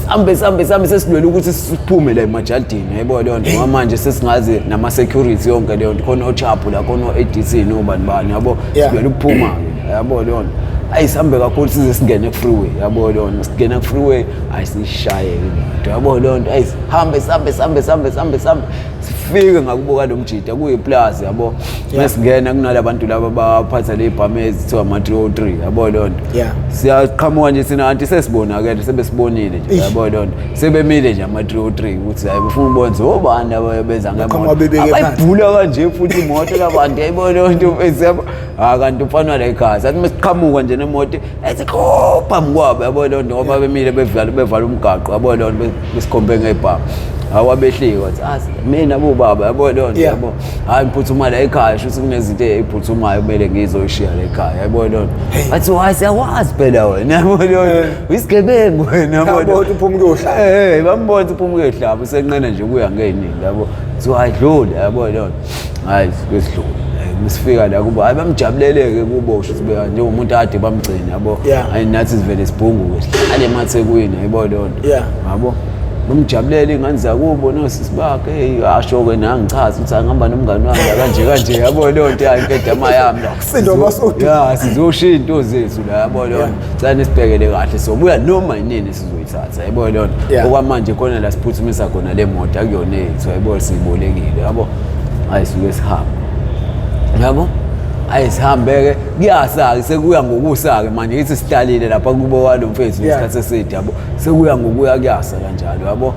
sambe sambe sambe, sesilwele ukuthi siphume la emajalidini, yabo leyo nto, ngoba manje sesingazi nama-security yonke leyo nto, khona ochaphu la, khona o-ADC nobani bani, yabo. Silwele ukuphuma-ke, yabo leyo nto. Ayi, sihambe kakhulu size singene ku-freeway, yabo leyo nto. Singena ku-freeway, ayi, sishaye imoto, yabo leyo nto. Ayi, sihambe sambe sambe sambe sambe sambe, sifike ngakubuka lo mjida kuyiplaza, yabo. Mesingena kunalabantu laba baphatha le bhamu ezithiwa ama-303, yabo leyo nto. Siyaqhamuka nje thina, anti sesibonakele, sebesibonile nje, yabo leyo nto, sebemile nje ama-303 ukuthi hayi, befuna ukubona ukuthi obani laba beza Baqhamuka bebeke ngemoto, phansi. abayibhula kanje futhi imoto labantu, yayibona leyo nto mfethu, yabo. Ha, kanti umfana wala ekhaya, sathi mesiqhamuka nje nemoto ethi qho phambi kwabo, yabo leyo nto, ngoba bemile bevala bevala umgaqo, yabo leyo nto, besikhombe ngebhamu, awabehlika wathi ah, mina bobaba, yabo leyo nto. Yabo, hayi, ngiphuthuma la ekhaya, shuthi kunezinto ey'phuthumayo kumele ngizoyishiya la ekhaya, yabo leyo nto. Bathi hayi, siyakwazi phela wena, yabo leyo nto, uyisigebengu wena, yabo. Yabo, ukuthi uphuma ukuyohlaba. Bambona ukuthi uphuma ukuyohlaba, usenqena nje kuya ngey'ningi, yabo. Kuthiwa hayi, dlula, yabo leyo nto. Hayi, kwesidlula masifika la kubo, hayi, bamjabulele-ke kubo, sho ukuthi njengomuntu ade bamgcina, yabo. Hayi, nathi sivele sibhunguke, sihlale emathekwini, yayibona leyo nto. Yabo, bamjabulela iy'ngane zakubo nosisi bakhe. Eyi, asho-ke nangichaza ukuthi angihamba nomngani wami la kanje kanje, yabo leyo nto, yayi inkedama yami la. Sindo amasudu. Ya, sizoshiya iy'nto zethu la, yabo leyo nto, cela nisibhekele kahle, sobuya noma yinini sizoyithatha, yabo leyo nto. Okwamanje khona la siphuthumisa khona le moto, akuyona eyethu, yabo, siyibolekile, yabo. Hayi, suke sihambe, yabo, ayi, sihambe-ke, kuyasa-ke, sekuya ngokusa-ke manje, ngithi sihlalile lapha kubo kwalo mfethu ngesikhathi eside, yabo, sekuya ngokuya kuyasa kanjalo, yabo.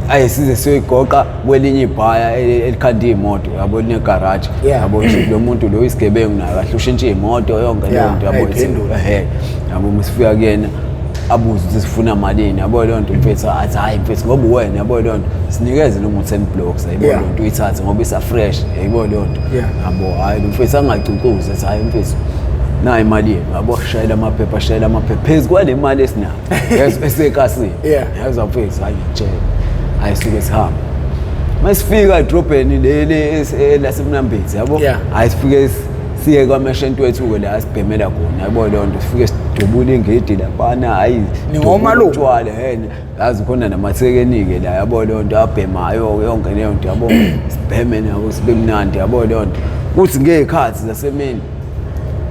Ayi, size siyoyigoqa kwelinye ibhaya elikhanda iy'moto, yabo, linegaraji, yabo, nje lo muntu lo isigebengu naye kahle ushintshe iy'moto yonke leyo nto, yabo. Ayiphendula. Ehe, yabo, masifika kuyena abuze ukuthi sifuna malini, yabo leyo nto, mfethu athi hayi mfethu, ngoba uwena, yabo leyo nto, sinikeze noma u-10 blocks, yayibona leyo nto, uyithathe ngoba isa-fresh, yayibona leyo nto. Yabo, hhayi, lo mfethu angacucuzi, athi hhayi mfethu, nayi imali yenu, yabo, shayela amaphepha, shayela amaphepha phezu kwale mali esinayo, yes, esekasini. Yezwa mfethu, hayi, ngiyakutshela, hayi, suke sihambe, masifika edrobheni leli lasemnambithi, yabo. Hayi, sifike siye kwameshenti wethu-ke la sibhemela khona, yabo leyo nto, sifike sidubule ingidi laphana, hayi. Ningomalume? Utshwala hene, yazi khona namathekeni-ke la, yabo leyo nto, abhemayo yonke leyo nto, yabo, sibheme nabo sibe mnandi, yabo leyo nto. Kuthi ngey'khathi zasemini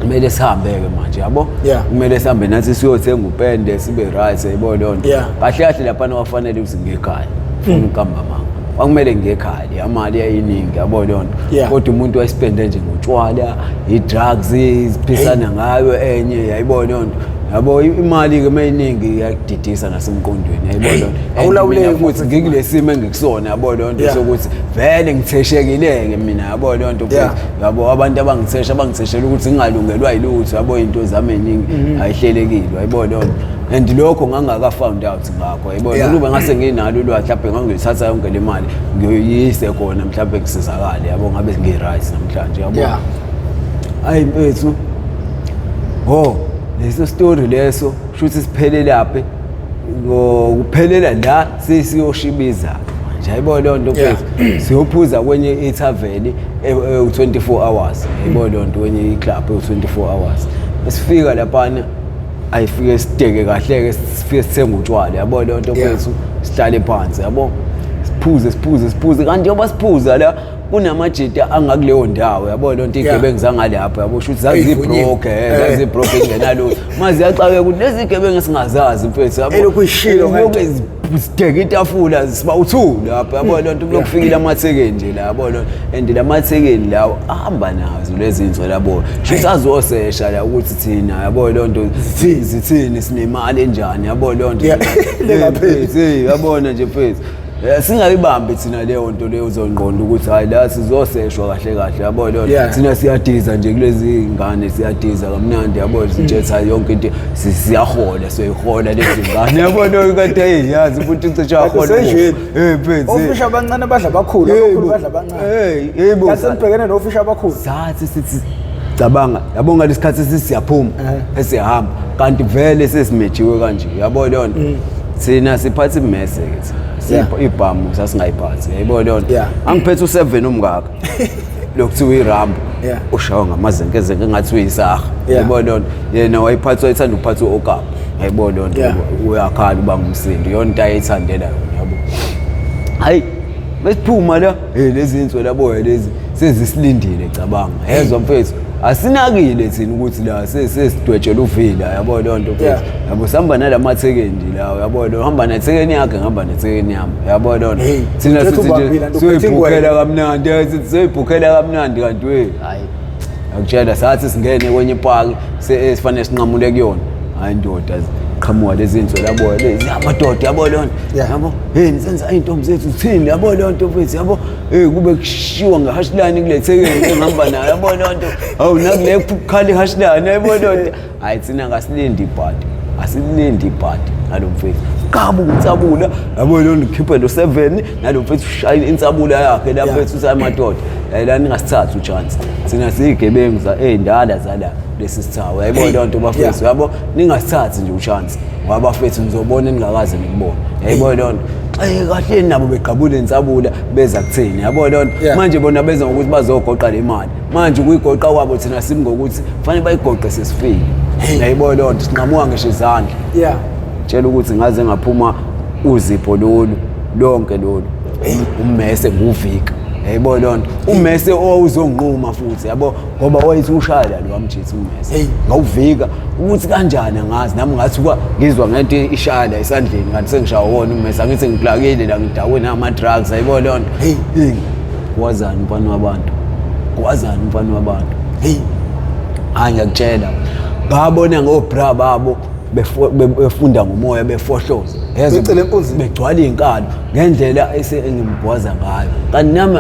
Kumele sihambe-ke manje, yabo. Kumele sihambe nathi siyothenga upende, sibe right, yayibona leyo nto. Kahle kahle laphana wafanele ukuthi ngiyekhaya, funa ukuqamba amanga, kwakumele ngiyekhaya, leya mali yayiningi, yabo leyo nto. Kodwa umuntu wayisipende nje ngotshwala, i-drugs, iziphisana ngayo enye, yayibona leyo nto, yabo. Imali-ke uma iningi iyakudidisa nasemqondweni, yayibona leyo nto. Awulawuleki futhi ngikule simo engikusona, yabo leyo nto, sokuthi vele ngitheshekile-ke mina, yabo leyo nto. Yabo, abantu abangithesha bangitheshela ukuthi ngingalungelwa yilutho, yabo, into zami eningi ayihlelekile, yayibona leyo nto. And lokho ngangaka-found out ngakho, yayibona. Ukube ngase nginalo ulwazi, mhlawumbe ngangiyoyithatha yonke le mali ngiyoyise khona, mhlawumbe ngisizakale, yabo, ngabe ngi-right namhlanje, yabo. Hayi mfethu, ho, leso story leso shuthi siphelelaphi? Kuphelela la sesiyoshibiza manje, yayibona leyo nto mfethu. Siyophuza kwenye ithaveni ewu-24 hours, yayibona leyo nto, kwenye iclub ewu-24 hours. Esifika laphana, ayifike sideke kahle-ke, sifike sithenga utshwala, yabo leyo nto mfethu, sihlale phansi, yabo, siphuze siphuze siphuze. Kanti njengoba siphuza la, kunamajita angakuleyo ndawo, yabo leyo nto, iy'gebengu zangalapho, yabo, shuthi zazibroke, zazibroke ingenalutho. Maze ziyaxakeka ukuthi lezi gebengu esingazazi mfethu, yabo, Elokhu ishilo ngento. Lokhu sideke itafula siba u-two lapho, yabo leyo nto, kulokufikile amathekeni nje la, yabo leyo. And la mathekeni lawo ahamba nazo lezi zinto labo, shuthi azosesha la ukuthi thina, yabo leyo nto, Zithini? zithini, sinemali enjani, yabo leyo nto. Lengapheli. Mfethu, hey, yabona nje mfethu, singayibambi thina leyo nto leyo, uzongqonda ukuthi hayi, la sizoseshwa kahle kahle, yabo leyo nto. Thina siyadiza nje kulezi ngane, siyadiza kamnandi, yabo, sitshetha yonke into, siyahola, siyayihola lezi ngane, yabo leyo, kade hey, yazi futhi cishe yahola. Sejweni. Eh mfethu, Ofisha abancane badla abakhulu, Yebo. abakhulu badla abancane. Hey, yebo. Kanti senibhekene nofisha abakhulu. Sathi sithi cabanga, yabo, ngalesikhathi sesiyaphuma, esiyahamba, kanti vele sesimejiwe kanje, yabo leyo nto. Thina siphatha imese ke thina. Ibhamu sasingayiphathi, yayibona leyo nto. Angiphethe u7 omngaka lokuthiwa iRambo, ushawa ngamazenkezenke engathi uyisaha, yayibona leyo nto. Yena wayiphatha, wayethanda ukuphatha u-okapi, yayibona leyo nto. Uyakhala, uba ngumsindo, iyona into ayeyithandela yona, yabo. Hayi, besiphuma la, hey, lezi inswela boya lezi sezisilindile, cabanga, yezwa mfethu, asinakile thina ukuthi la sesidwetshela uvila, yabo leyo nto mfethu. Yabo, sihamba nalamathekeni lawo, yabo, lo hamba nethekeni yakhe, ngihamba nethekeni yami, yabo leyo nto. Hey, Thina uthethe sithi nje ubambile, nto uphethe siyoyibhukhela ingwenya. kamnandi, sithi siyoyibhukhela kamnandi, kanti we, hayi, akutshela, sathi singene kwenye ipaki esifanele sinqamule kuyona, hayi ndoda, qhamuka lezi nswela boya lezi, amadoda, yabo leyo nto. Yabo, hey, nisenza iy'ntombi zethu zithini, yabo leyo nto mfethu, yabo, hey, kube kushiwa ngehashlani kule thekeni engihamba nayo, yabo leyo nto, hawu, nakule kukhala ihashlani, yabo leyo nto. Hayi, thina ngasilindi ibhadi, asilindi ibhadi nalo mfethu, qabu insabula, yabo leyo nto, khiphe lo 7 nalo mfethu, ushaya insabula yakhe la mfethu, uthi amadoda, la ningasithathi uchance, thina siyigebengu za ey'ndala zala lesi sithawa, yayibona leyo nto bafethu, yabo, ningasithathi nje uchance, ngoba bafethu nizobona eningakaze nikubone, yayibona leyo nto. Kahle nabo begqabule insabula beza kuthini, yabo leyo nto. Manje bona beza ngokuthi bazogoqa le mali, manje ukuyigoqa kwabo thina simi ngokuthi kufanele bayigoqe sesifile, yayibona leyo nto, sinqamuka ngisho izandla. Tshela ukuthi ngaze ngaphuma uzipho lolu lonke lolu, ummese nguvika, yayibona leyo nto, ummese owawuzonquma futhi, yabo, ngoba wayethi ushaya lo wamjitha ummese. Ngawuvika ukuthi kanjani angazi nami, ngathi kwa ngizwa ngento ishaya la esandleni, kanti sengishaya wona ummese, angithi ngiplakile la, ngidakwe nama-drugs, yayibona leyo nto. Hey, kwazani umfana wabantu, kwazani umfana wabantu. Hayi, ngiyakutshela, ngabona ngobra babo befunda ngomoya, befohloza. Yezwa, Becele empunzini. Begcwala iy'nkalo ngendlela engimgwaza ngayo, kanti nami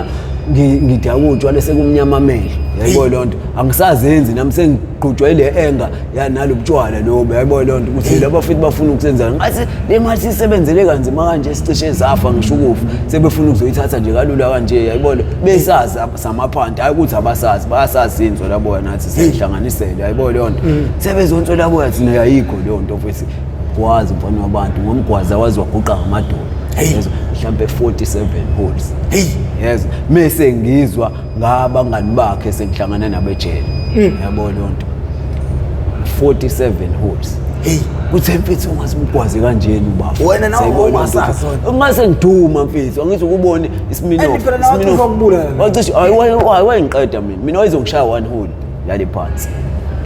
ngidakwe utshwala, sekumnyama amehlo, yayibona leyo nto, angisazenzi nami, sengiqhutshwa ile enga yanalo butshwala lobo, yayibona leyo nto, ukuthi laba futhi bafuna ukusenzana ngathi le mali siyisebenzele kanzima kanje, sicishe safa ngisho ukufa, sebefuna ukuzoyithatha nje kalula kanje, yayibona, besazi samaphanti, hayi ukuthi abasazi, bayasazi inzwa laboya, nathi siyihlanganisele, yayibona leyo nto, sebezonswela boya, thina ayikho leyo nto futhi. Gwazi umfana wabantu ngomgwaza, wazi waguqa ngamadolo. Yezwa, mhlampe 47 holes. Yezwa, mese ngizwa ngabangani bakhe sengihlangana nabo ejele, yabo leyo nto, 47 holes. Kuthe mfethu ungazimgwazi kanjeni ubafo? Wena nawe Siyayibona loo nto. ungasazi wena. Ungase ngiduma mfethu, angithi ukubone iSmirnoff. And phela nawe wacishe wakubulala. Wacishe, hayi, wayengiqeda mina. Mina wayezongishaya one hole yale phansi.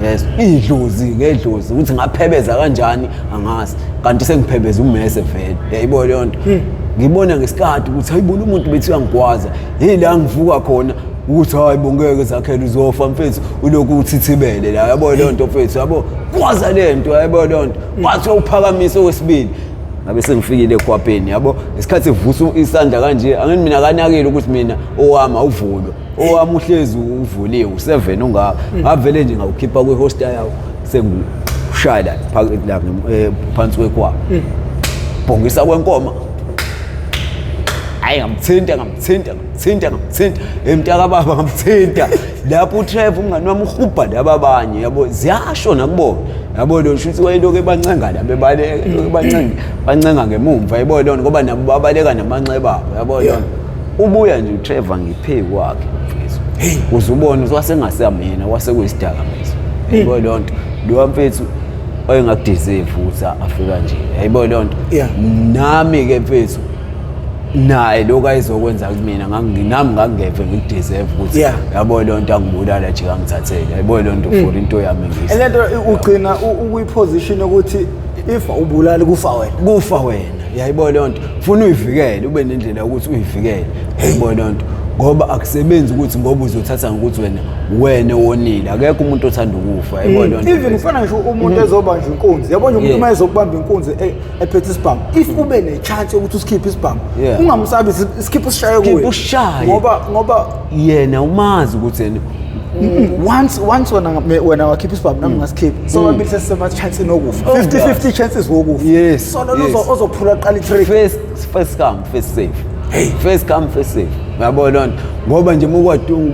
Yes, idlozi ngedlozi ukuthi ngaphebeza kanjani angazi, kanti sengiphebeza ummese vele, yayibona leyo nto. Ngibona ngesikhathi ukuthi hayibo lo muntu bethi uyangigwaza, yila ngivuka khona ukuthi hayi bo ngeke zakhele uzofa mfethu, ulokhu uthithibele la, yabo leyo nto mfethu, yabo gwaza le nto, yabo leyo nto. Wathi uphakamisa okwesibili, ngabe sengifikile ekhwapheni, yabo isikhathi evusa isandla kanje, angithi mina kanakile ukuthi mina owami awuvulwa, owami uhlezi uvuliwe u7 ungaka, ngavele nje ngawukhipha kwihosta yawo, sengushaya la phakathi la phansi kwekhwapha, bhongisa kwenkomo, hayi ngamthinta ngamthinta ngamthinta ngamthinta, emntaka baba ngamthinta lapho uTrevor umngani wami uhubha laba abanye, yabo ziyasho nakubona, yabo lo shuthi wayelokhu ebancenga la bebaleka, lokhu ebancenga bancenga ngemumva, yabo lona ngoba nabo babaleka namanxeba abo, yabo lona ubuya nje uTrevor ngiphe kwakhe mfethu, uze ubone ukuthi wasengasamina wasekuyisidakamizwa, yabo leyo nto lo mfethu oyengakudeserve ukuthi afika nje, yayibona leyo nto. Nami ke mfethu naye lokhu ayezokwenza kumina nami ngangingeve ngikudeserve ukuthi yabo leyo nto angibulala nje kangithathele, yayibona leyo nto for into yami ngiyise. Le nto ugcina ukwiposition yokuthi if ubulali kufa wena, kufa wena, yayibona leyo nto, funa uyivikele, ube nendlela yokuthi uyivikele, yayibona leyo nto, ngoba akusebenzi ukuthi ngoba uzothatha ngokuthi wena wonile, akekho umuntu othanda ukufa, yayibona leyo nto. Even ufana ngisho umuntu ezobanjwa inkunzi, yabo nje umuntu uma ezokubamba inkunzi ephethe isibhamu, if ube ne-chance yokuthi usikhiphe isibhamu, ungamsabi, sikhiphe usishaye kuye. Khiphe usishaye. Ngoba yena umazi ukuthi yena once wena wakhipha isibhamu nami ngasikhipha, so babili sesisema-chance okufa. 50-50 chances wokufa. So lona ozophula qala i-trick. First come first save. First come first save. Uyabona leyo nto, ngoba nje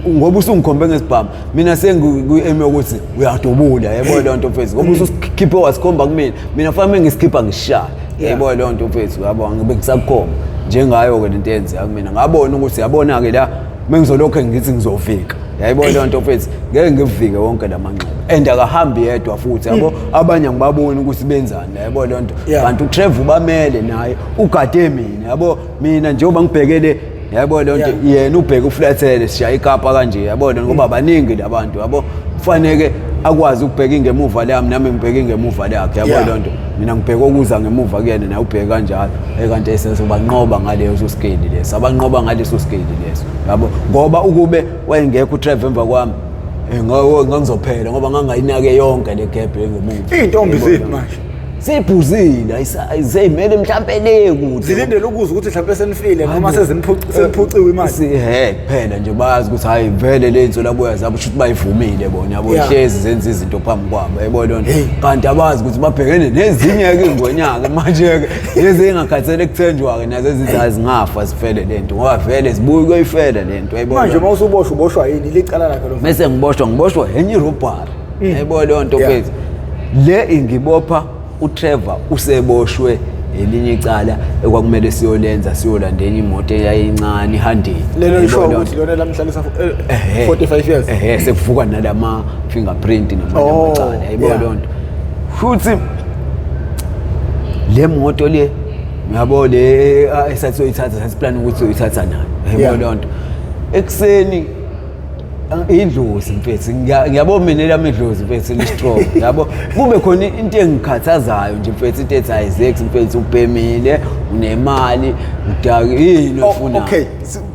ngoba usungikhombe ngesibhamu, mina sengiku-aim yokuthi uyadubula, yayibona leyo nto mfethu, ngoba ususikhiphe wasikhomba kumina, mina fanele ngisikhipha ngishaya, yayibona leyo nto mfethu, yabo ngibe ngisakukhomba njengayo-ke lento eyenzeka kumina, ngabona ukuthi yabona-ke la mengizolokhu ngithi ngizovika, yayibona leyo nto mfethu, ngeke ngivike wonke la manxeba, and akahambi yedwa futhi, yabo abanye angibaboni ukuthi benzani, yayibona leyo nto. Kanti uTrevor ubamele naye ugade mina, yabo mina njengoba ngibhekele, yabo leyo nto, yena ubheke uflathele sishaya ikapa kanje, yabo ngoba baningi labantu, yabo kufaneke akwazi ukubheka ingemuva lami nami ngibheke ingemuva lakhe, yabo leyo nto, mina ngibheke okuza ngemuva kuyena naye ubheke kanjalo, kanti esesobanqoba ngaleso scale leso, abanqoba ngaleso scale leso, yabo ngoba ukube wayengekho uTrevor emva kwami ngangizophela, ngoba ngangayinake yonke le gap engemuva. Iy'ntombi ziphi manje? Seyiphuzile, ayiseyimele mhlampe le kude. Zilindele ukuzwa ukuthi mhlampe senifile noma seziniphuciwe imali. He, kuphela nje bayazi ukuthi hayi vele le nso labuya zabo shuthi bayivumile bona, yabo hlezi zenza izinto phambi kwabo, yabo leyo nto. Kanti abazi ukuthi babhekene nezinye-ke iy'ngonyaka manje-ke lezi ey'ngakhathele kuthenjwa-ke nazo ezithi azingafa zifele le nto, ngoba vele zibuye kuyoyifela le nto, yayibona. Manje uma usuboshwa uboshwa yini licala lakhe lo? Mese ngiboshwa enye irobbery, yayibona leyo nto mfethu. Le ingibopha uTrevor useboshwe elinye icala ekwakumele siyolenza, siyolanda enye imoto eyayincane ihandile. Lelo lisho ukuthi lona lamhlalisa 45 years. Ehhe, sekuvuka nalama fingerprint namanye amacala, yayibona leyo nto. Futhi le moto le yabo le esathi soyithatha, sasiplan ukuthi soyithatha nayo, yayibona leyo nto. Ekuseni idlozi mfethu, ngiyabona mina elami idlozi mfethu li-strong, yabo kube khona into engikhathazayo nje mfethu, into ethi hayi Zex mfethu ubhemile, unemali, udaka yini ofunayo. Okay,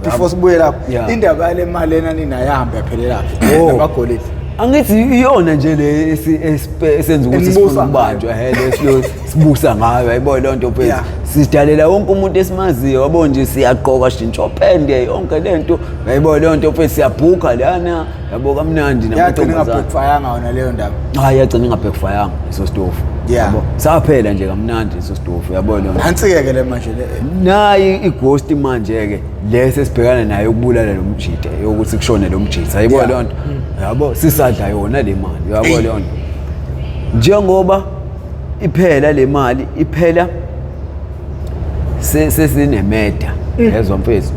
before sibuye lapho, indaba yale mali lena ninayihamba yaphelelaphi namagolide? Angithi iyona nje le esenza ukuthi sifune ukubanjwa, le sibusa ngayo, yayibona leyo nto mfethu. Sidalela wonke umuntu esimaziyo, yabo nje siyagqoka shintsha yonke lento, yayibona leyo nto mfethu, siyabhukha lana, yabo kamnandi namantombazane. Yagcina wona leyo ndaba. Hayi, yagcina ingabhekfayanga leso sitofu, yabo saphela nje kamnandi leso sitofu, yabo leyo. Nansi-ke le manje le nayi ighost manje-ke lesi esibhekana nayo ukubulala lo mjida, yokuthi kushone lo mjida, yayibona leyo nto, yabo sisadla yona le mali, yabo leyo nto. Njengoba iphela le mali iphela sesinemeda, yezwa mfethu,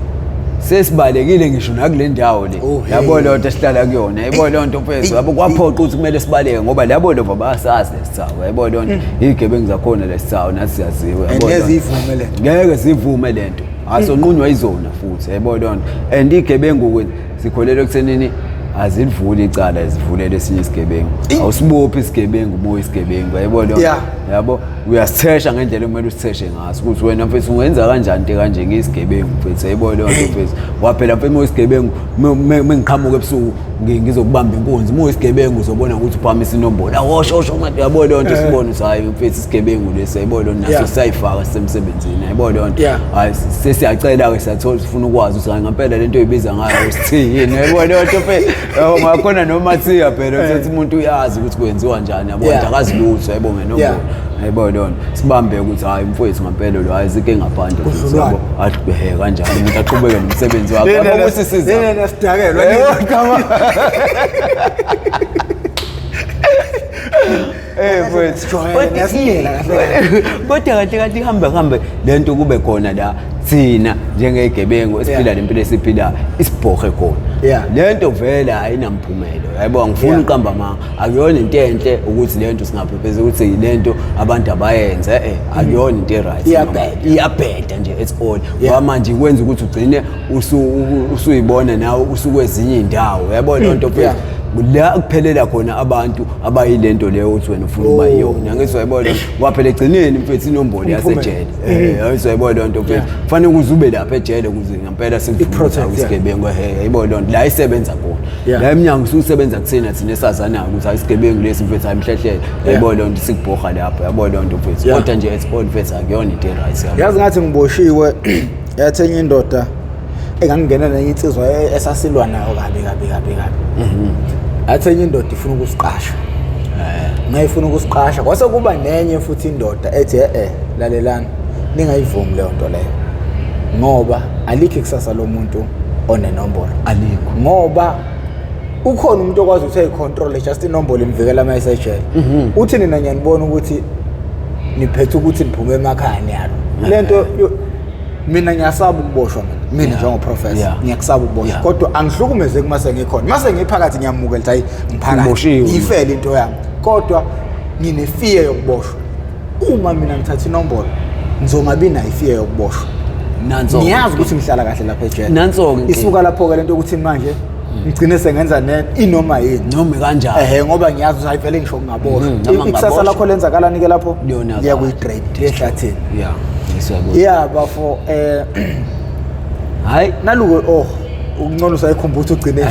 sesibalekile ngisho nakule ndawo le, yabo leyo nto esihlala kuyona, yabo leyo nto mfethu, yabo kwaphoqa ukuthi kumele sibaleke ngoba labo lova bayasazi lesithawu, yabo leyo nto, iy'gebengu zakhona lesithawu nathi siyaziwa, yabo leyo nto. Le nto. Ngeke sivume le nto, asonqunywa izona futhi, yabo leyo nto. And iy'gebengu-ke sikholelwa ekuthenini Azilivuli icala, zivulele esinye isigebengu. Awusibophi isigebengu uma uyisigebengu, yayibona leyo nto? Yabo, uyasithesha ngendlela okumele usitheshe ngaso ukuthi wena mfethu ungenza kanjani into kanje, ngiyisigebengu mfethu, yayibona leyo nto mfethu. Waphela mfethu, uma uyisigebengu mengiqhamuka ebusuku ngizokubamba inkunzi, uma uyisigebengu uzobona ukuthi uphakamisa inombolo, awosho osho manje, yabo leyo nto, sibone ukuthi hayi mfethu isigebengu lesi, yayibona leyo nto, naso siyayifaka sisemsebenzini, yayibona leyo nto. Hayi, sesiyacela-ke, siyathola, sifuna ukwazi ukuthi hayi ngampela le nto oyibiza ngayo sithini, yayibona leyo nto mfethu. Yabo, ngakhona noma thiya phela ukuthi umuntu uyazi ukuthi kwenziwa njani, yabo, akazi lutho, yayibona ngenombolo, yayibona leyo nto. Sibambe ukuthi hayi mfowethu ngampela lo, hayi zike ngaphandle mfethu, Kudlulwane. yabo, athi he kanjani umuntu aqhubeke nomsebenzi wakhe, yabo, ukuthi siza. Lena sidakelwa. Yebo, come on. Eh mfowethu. Sijwayele, niyasinyela kahle kahle. Kodwa kahle kahle ihambe hambe lento kube khona la thina njengegebengu esiphila lempilo esiphilayo isibhohe khona. Lento vele ayinamphumelo. Yabo, ngifuna uqamba amanga. Akuyona into enhle ukuthi lento singaphepheza ukuthi lento abantu abayenze, akuyona into e-right. Iyabheda. Iyabheda nje it's all. Ngoba manje ikwenza ukuthi ugcine usuyibona nawe usukwezinye indawo. Yabo lento mfethu. La kuphelela khona abantu abayilento leyo ukuthi wena ufuna ukuba yiyona. Angithi uyayibona lento? Ngoba phela egcineni mfethu inombolo Umphumela. yasejele. Angithi uyayibona lento mfethu? Kufanele ukuze ube lapha ejele ukuze ngempela sikuvune I-protect, yeah. isigebengu, yayibona lento. La isebenza khona. La emnyango ususebenza kuthina, thina esazanayo ukuthi hayi isigebengu lesi mfethu ayimhlehlele. Yayibona lento, sikubhoha lapha, yayibona lento mfethu. Kodwa nje it's all mfethu, akuyona into e-right, yabo. Yazi ngathi ngiboshiwe, yathi enye indoda engangingena nenye insizwa esasilwa nayo kabi kabi kabi kabi. Yathi enye indoda ifuna ukusiqasha. Ngayifuna ukusiqasha, kwase kuba nenye futhi indoda ethi lalelani, ningayivumi leyo nto leyo. Ngoba alikho ikusasa lomuntu onenombolo. Alikho. Ngoba ukhona umuntu okwazi ukuthi ayicontrol just inombolo imvikela uma esejele. Uthi nina ngiyanibona ukuthi niphethe ukuthi niphume emakhaya niyalo. Lento mina ngiyasaba ukuboshwa mina. Mina njengoprofessor, ngiyakusaba ukuboshwa. Kodwa angihlukumezeki uma sengikhona. Uma sengiphakathi ngiyamukela ukuthi hayi ngiphakathi. Ngiboshiwe. Ngiyifele into yami. Kodwa nginefear yokuboshwa. Uma mina ngithatha inombolo, ngizongabi nayo ifear yokuboshwa. Nanso. Ngiyazi ukuthi ngihlala kahle lapha ejele. Nanso-ke inkinga. Isuka lapho-ke lento yokuthi manje ngigcine sengenza inoma yini. Noma kanjani. Ngoba ngiyazi ukuthi hayi vele ngisho ngingaboshwa. Noma Ikusasa ngingaboshwa. lakho lenzakalani ke lapho? Liyonakala. Liya kuyi-drain, liya ehlathini. Yeah, ngisiyabona. Yeah, bafo, Hayi. Naluke, oh, ungcono usayikhumbula ukuthi ugcine.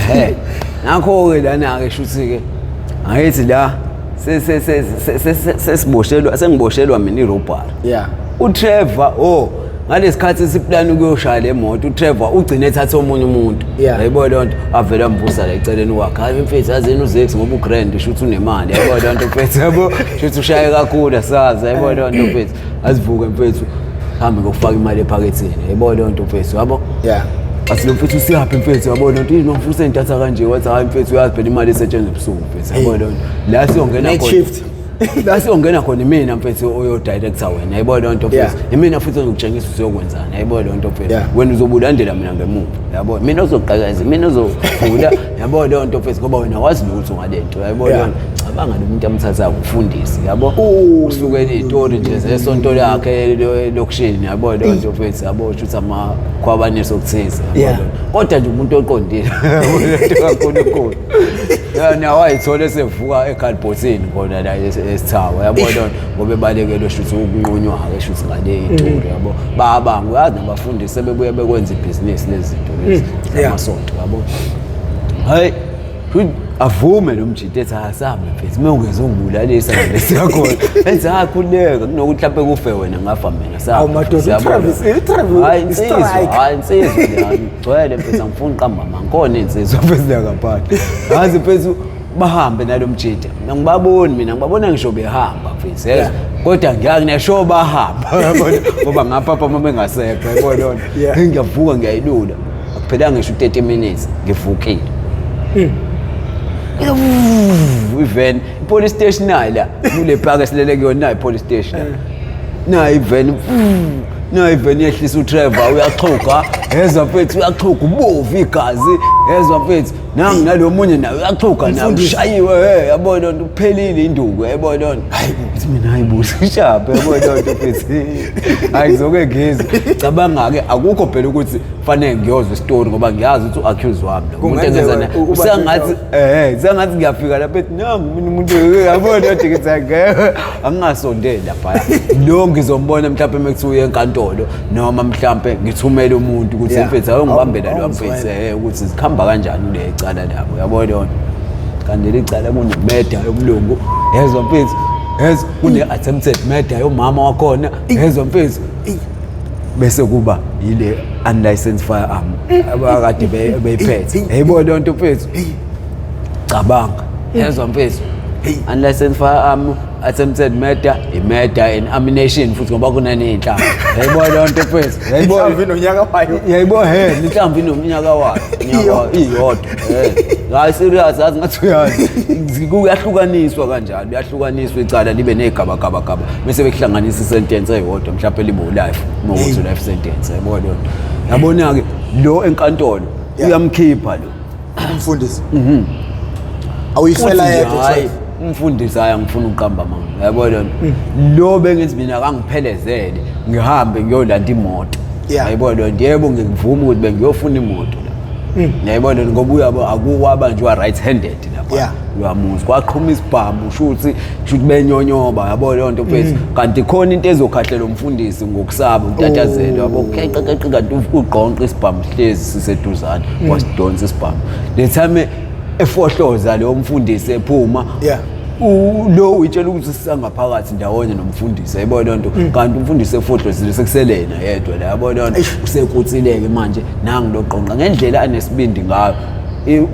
Nakho-ke lana-ke shuthi-ke, angithi la, sesiboshelwa, sengiboshelwa mina irobbery. uTrevor, oh, ngalesikhathi siplana ukuyoshaya le moto, uTrevor ugcine ethatha omunye umuntu. Yayibona leyo nto, avele amvusa la eceleni kwakhe. Hayi mfethu, yazini uZex ngoba ugrand, shuthi unemali. Yayibona leyo nto mfethu, yabo, shuthi ushaye kakhulu asazi. Yayibona leyo nto mfethu. Azivuke mfethu, hambe ngokufaka imali ephaketheni. Yayibona leyo nto mfethu, yabo. Athi lo mfethu usiyaphi mfethu, yabo lento, yini mfuthu entatha kanje, wathi hayi mfethu uyazi phela imali esetshenzwa ebusuku mfethu, yabo lento. La siyongena Night khona. shift. La siyongena khona imina mfethu oyo-director wena, yayibona leyo nto mfethu. Imina futhi ozokutshengisa ukuthi uyokwenzani, yayibona leyo nto mfethu. Wena uzobe ulandela mina ngemuva, yabo. Mina ozoqhakaza, mina ozovula, yabo leyo nto mfethu, ngoba wena wazi lutho ngale nto, yayibona leyo nto. Cabanga lo muntu amthathayo umfundisi, yabo. Usukela iy'tori nje zesonto lakhe elokishini, yabo leyo nto mfethu, yabo, shuthi amakhwabaniso okuthize, yabo leyo nto. Kodwa nje umuntu oqondile, yabo leyo nto kaNkulunkulu. Ya, nawe wayithola esevuka ekhadibhosini khona la esithawa, yabo leyo nto, ngoba ebalekelwe shuthi ukunqunywa-ke shuthi ngale iy'tori, yabo. Bayabanga, uyazi nabafundisi sebebuye bekwenza ibhizinisi lezi zinto lezi zamasonto, yabo. Hhayi, futhi avume lo mjita ethi, hayi, asambe mfethu, uma ungeze ungibulalisa nje lesi yakhona. Ethi, hayi, khululeka, kunokuthi mhlampe kufe wena, ngafa mina, sami. Awu, madoda, Siyabona. uTravis, uTravis, Hhayi, insizwa, strike. hhayi, insizwa le, hhayi, ngigcwele mfethu, angifuni uqamba amanga, khona insizwa mfethu la ngaphandle. Yazi mfethu, bahambe nalo mjita. Mina ngibaboni mina, ngibabona ngisho behamba mfethu, yezwa. Kodwa ngiyakunesho bahamba, yabona, ngoba ngapha uma bengasekho, yabona lona. Ngiyavuka ngiyayilula. Akuphelanga ngisho 30 minutes ngivukile. Even police station nayi la, kule park esilele kuyona nayi police station. Nayi even, nayi even yehlisa uTrevor uyaxhuga, yezwa mfethu uyaxhuga ubovu igazi, yezwa mfethu. Nangu nalo munye naye uyaxhuga naye Umfundisi. ushayiwe, hey, yabona lento uphelile induku, yabona lento. Hayi bo, uthi mina hayi bo, sishaphe, yabona lento mfethu. Hayi ngizoke ngizwe. Cabanga ke akukho phela ukuthi Fanele ngiyozwa isitori ngoba ngiyazi ukuthi u-accuse wami lo umuntu Kungenzeka engenza naye. uba Usengathi sengathi ngiyafika lapha ethi nangu mina umuntu, yabona nje, ngithi angeke, angingasondeli lapha. Lo ngizombona mhlawumbe uma kuthiwa uye enkantolo, noma mhlawumbe ngithumele umuntu ukuthi mfethu, ayongibambela lo mfethu, ukuthi zikhamba kanjani kule cala labo, yabo leyo nto. Kanti leli cala kune-murder yomlungu, yezwa mfethu, yezwa, kune-attempted murder yomama wakhona, yezwa mfethu, bese kuba yile unlicensed firearm abakade beyiphethe, yayibona leyo nto mfethu. Cabanga, yezwa mfethu, unlicensed firearm, attempted murder, i-murder and ammunition futhi, ngoba kunaney'nhlamvu, yayibona leyo nto mfethu, yayibona. Inhlamvu inonyaka wayo. Yayibona, he, inhlamvu inomnyaka wayo, unyaka wayo, iyodwa. Hayi, serious, yazi ngathi uyazi, kuyahlukaniswa kanjalo, liyahlukaniswa icala libe ney'gabagabagaba, bese bekuhlanganisa isentence eyodwa, mhlawumbe libe u-life, uma ukuthi u-life sentence, yayibona leyo nto. Yabona-ke lo enkantolo uyamkhipha lo Umfundisi awuyifela Uthi nje, yedwa? hhayi, Trevor. Umfundisi, hhayi, angifuni ukuqamba manga, yabona lo bengithi mina akangiphelezele ngihambe ngiyolanda imoto. Yayibona nto, yebo, ngikuvuma ukuthi bengiyofuna imoto la, yayibona, ngoba uyabo akuwabanjwa right handed lapha. Uyamuzi kwaqhuma isibhamu, shuthi shuthi benyonyoba, yabo leyo nto mfethu, kanti khona into ezokhahlela umfundisi ngokusaba ukutatazela, yabo, keqeqeqe, kanti ugqonqa isibhamu hlezi siseduzane, wasidonsa isibhamu le time efohloza leyo mfundisi ephuma. Lo uyitshela ukuthi sisangaphakathi ndawonye nomfundisi, yayibona leyo nto, kanti umfundisi efohlozile, sekuselena yedwa la, yabona leyo nto. Usekutsileke manje nangu loqonqa ngendlela anesibindi ngayo.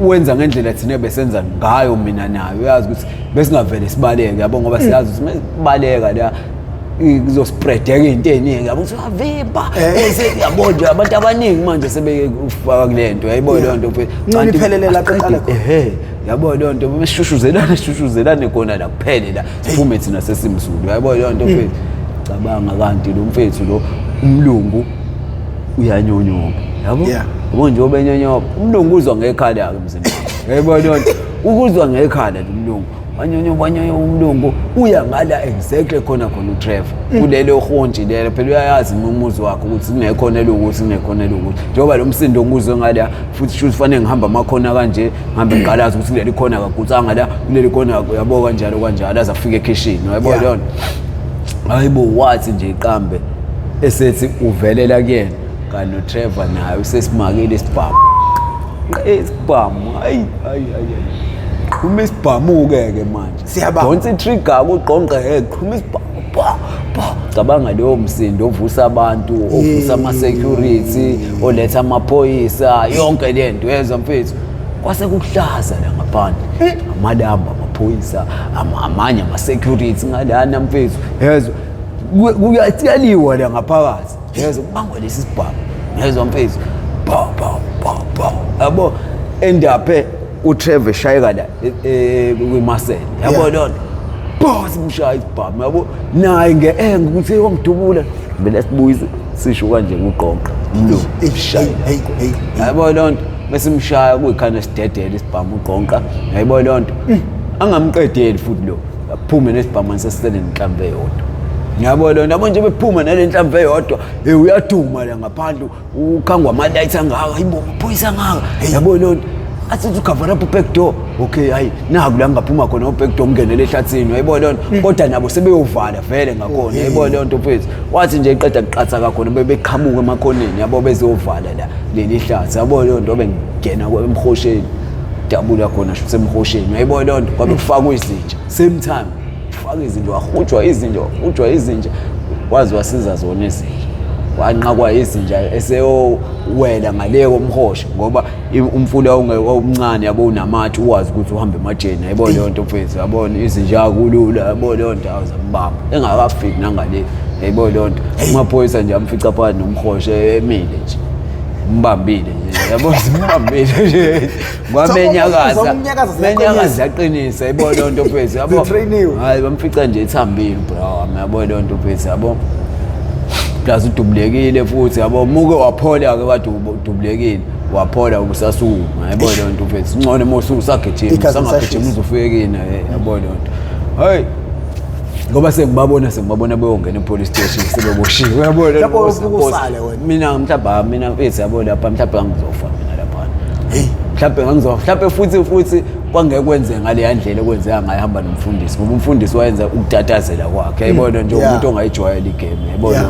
Wenza ngendlela thina besenza ngayo mina nayo, uyazi ukuthi besingavele sibaleke, yabo, ngoba siyazi ukuthi mesibaleka la kuzospreadeka into ey'ningi, yabo, ukuthi avimba bese, yabo nje, abantu abaningi manje sebekufaka kule nto, yayibona leyo nto mfethu. Ngcono Kanti iphelele lapho eqala khona. Ehe, yabo leyo nto, besishushuzelane sishushuzelane khona la, kuphele la, siphume thina sesimzulu, yabo leyo nto mfethu. Cabanga, kanti lo mfethu lo umlungu uyanyonyoba, yabo. Yabo nje, obenyonyoba umlungu uzwa ngekhala-ke emzimbeni, yayibona leyo nto, ukuzwa ngekhala nje umlungu wanyonyoba, wanyonyoba umlungu, uya ngala exactly khona khona uTrevor kulelo hontshi lelo. Phela uyayazi umuzi wakhe ukuthi kunekhona elukuthi, kunekhona elukuthi, njengoba lo msindo ngikuzwe ngala futhi, shuthi fanele ngihamba amakhona kanje, ngihambe ngiqalaza ukuthi kuleli khona kagutsanga la, kuleli khona, yabo, kanjalo kanjalo, aze afike ekhishini, yabo leyo nto. Hayi bo, wathi nje iqambe esethi uvelela kuyena, kanti noTrevor naye usesimakile isibhamu, isibhamu, hayi hayi hayi, qhuma isibhamu-ke ke manje. Siyabamba. Donsa i-trigger, kugqonqe, he, qhuma isibhamu, pa pa. Cabanga leyo msindo ovusa abantu, ovusa ama-security, oletha amaphoyisa, yonke le nto, yezwa mfethu. Kwase kukuhlaza la ngaphandle, amalamba amaphoyisa, amanye ama-security ngalana mfethu, yezwa, kuyaliwa la ngaphakathi, yezwa, kubangwa lesi sibhamu, yezwa mfethu, pa pa pa pa, yabo, endaphe uTrevor eshayeka la kwimasele, yabo, leyo nto, bo, simshaya isibhamu, yabo, naye nge-enga ukuthi wangidubula, vele sibuyise sisho kanje kuqonqa umlungu Hey, shaya, hey, hey, hey. yabo leyo nto, bese imshaya kuyikhanda, sidedele isibhamu uqonqa, yayibona leyo nto, angamqedeli futhi lo, aphume nesibhamu sesisele nenhlamvu eyodwa, yabo leyo nto, yabo nje, bephuma nale nhlamvu eyodwa, hey, uyaduma la ngaphandle, ukhangwa ama-lights angaka, hayibo, amaphoyisa angaka, yabo leyo nto. Athi ucover up back door, okay, hayi, naku la ngingaphuma khona u-back door, ngingenele ehlathini, yayibona leyo nto, kodwa nabo sebeyovala vele ngakhona, yayibona leyo nto mfethu. Wathi nje iqeda kuqatha kakhona, bebeqhamuka emakhoneni, yabo, bezovala la leli hlathi, yabo leyo nto, bengena emhosheni, dabula khona shuthi emhosheni, yayibona leyo nto, kwabe kufakwa izinja same time, kufaka izinja, wahujwa izinja, wahujwa izinja, waze wasiza zona izinja, wanqakwa izinja eseyowela ngale komhosha, ngoba umfula wawumncane, yabo, unamatshe, uwazi ukuthi uhambe ematsheni, yayibona leyo nto mfethu, yabona, izinja kulula, yabo leyo nto, awuzambamba engakafiki nangale, yayibona leyo nto. Amaphoyisa nje amfica phakathi nomhosha emile nje, mbambile nje, yabo, simbambile nje, kwamenyakaza. Zokunyakaza ziyaqinisa. Menyakaza ziyaqinisa, yayibona leyo nto mfethu, yabo. Zitrainiwe. Hayi, bamfica nje ethambile bra wami, yabo leyo nto mfethu, yabo, plus udubulekile futhi, yabo, muke waphola-ke, kade udubulekile, waphola, ubusasukuma, yabo leyo nto mfethu, ngcono uma usagijima, Igazi usangagijima lisashisa. uzofike kini, yabo leyo nto. Hayi, Ngoba sengibabona beyongena e-police station sebeboshiwe, uyabona. Lapho uyovuka usale wena. Mina mhlawumbe, ah, mina mfethu, yabo, lapha mhlawumbe ngangizofa mina laphana. Mhlawumbe ngangizofa, mhlawumbe futhi kwangeke kwenzeka ngaleya ndlela ekwenzeka ngayo hamba nomfundisi, ngoba umfundisi wayenza ukutatazela kwakhe, yayibona nje, umuntu ongayijwayela igame, yayibona.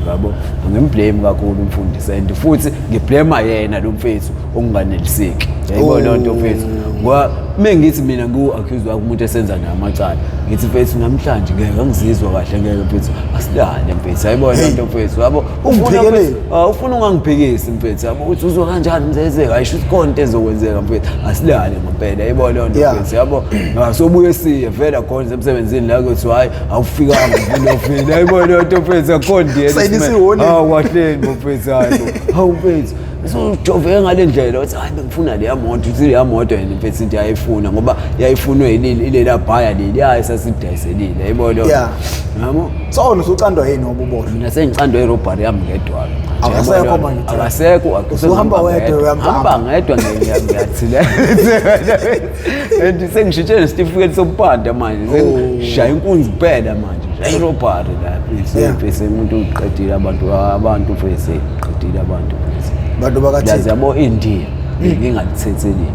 Yabo, angimblame kakhulu umfundisi, and futhi ngiblame yena lo mfethu okunganeliseki, yayibona loo nto mfethu. Ngoba uma ngithi mina ngiwu-accuse wakho umuntu esenza naye amacala, ngithi mfethu namhlanje ngeke angizizwa kahle, ngeke mfethu, asilale mfethu, yayibona loo nto mfethu, yabo. Ufuna Ungiphikeleli. mfethu, ah, ufuna ungangiphikisi mfethu, yabo, uthi uzwa kanjani mzezeka, ayisho ukuthi khona into ezokwenzeka mfethu, asilale ngempela, yayibona leyo nto mfethu, yabo. Ah, sobuye siye vele khona emsebenzini la kuthi hayi awufikanga mfethu, yayibona leyo nto mfethu, akhona ndiye. Sayinisa i-warning. Hawu kahleni mfethu, hayi bo, hawu mfethu, usujoveke ngale ndlela, uthi hayi bengifuna leya moto, uthi leya moto yena mfethu into yayifuna ngoba yayifunwe yileli ilela bhaya leli yayi sasidayiselile, yayibona leyo. Yabo. So wena usucandwa yini ngoba uboshwe? Mina sengicandwa irobbery yami ngedwa. Akasekho manje uTrevor. Akasekho. Usuhamba wedwa, uyahamba. Hamba ngedwa, ngiyathile. And sengishintshe nesitifiketi sokupanda manje. Sengishaya inkunzi kuphela manje. Shaya irobbery la. Bese umuntu uqedile abantu mfethu, qedile abantu mfethu. Bantu bakaThixo. Yazi yabo India ngingathetheleli.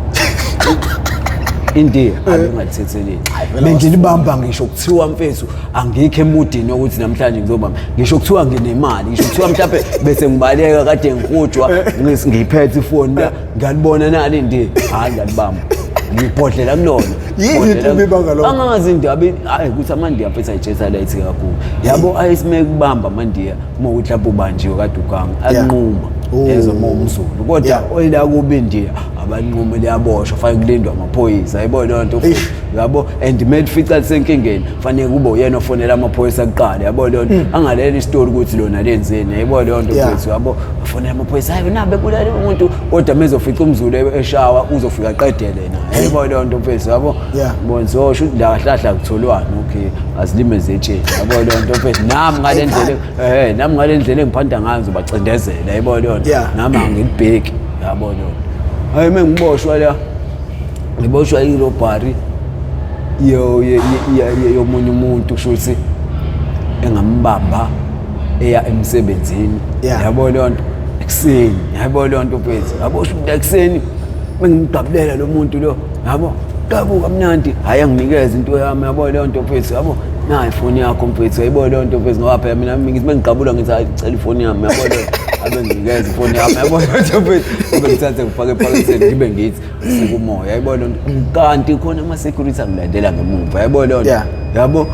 India abingathetheleli. Vele. Bengilibamba ngisho kuthiwa mfethu angikho emudini wokuthi namhlanje ngizobamba, ngisho kuthiwa nginemali, ngisho kuthiwa mhlawumbe bese ngibaleka kade ngihujwa, ngiphethe ifoni la, ngiyalibona nali indiya, hayi ngiyalibamba, ngibhodlela kulona. Yini Ngibhodlela. into ebibanga lokho? Angazi indaba, hayi ukuthi amandiya mfethu ayitshetha light kakhulu, yabo, ayisimeke kubamba amandiya uma ukuthi lapho ubanjiwe kade uganga, akunquma. Oh. Yezwa, uma umZulu kodwa oyila kuba indiya abanquma, liyaboshwa, fanele kulindwa amaphoyisa, yayibona leyo nto futhi. Eish. Yabo, and kumele ufica lisenkingeni, fanele kube uyena ofonela amaphoyisa kuqala, yabo leyo nto, angaleli isitori ukuthi lona lenzeni, yayibona leyo nto mfethu, yabo, afonela amaphoyisa, hayi nabe bulale umuntu, kodwa mezofica umZulu eshawa uzofika aqedele na, yayibona leyo nto mfethu, yabo. Bona, so sho ukuthi la kahle akutholwani, okay, azilime zetsheni, yabo leyo nto mfethu. Nami ngale ndlela, nami ngale ndlela engiphanda ngayo ngizobacindezela, yayibona leyo nto. Nami angilibheki, yabo leyo nto. Hayi uma ngiboshwa la, ngiboshwa irobbery yomunye umuntu, kusho ukuthi engambamba eya emsebenzini, yabo leyo nto, ekuseni, yabo leyo nto mfethu, yabo, sho ukuthi ekuseni bengimgabulela lo muntu lo, yabo, qabuka kamnandi, hhayi anginikeze into yami, yabo leyo nto mfethu, yabo, nayi ifoni yakho mfethu, yayibona leyo nto mfethu, ngoba phela mina ngithi bengigqabula ngithi hayi cela ifoni yami, yabo leyo nto, abe nginikeze ifoni yami, yabo leyo nto mfethu, abe ngithathe ngifake ephaketheni, ngibe ngithi sikumoya, yayibona leyo nto, kanti khona ama-security angilandela ngemuva, yayibona leyo nto. Yabo,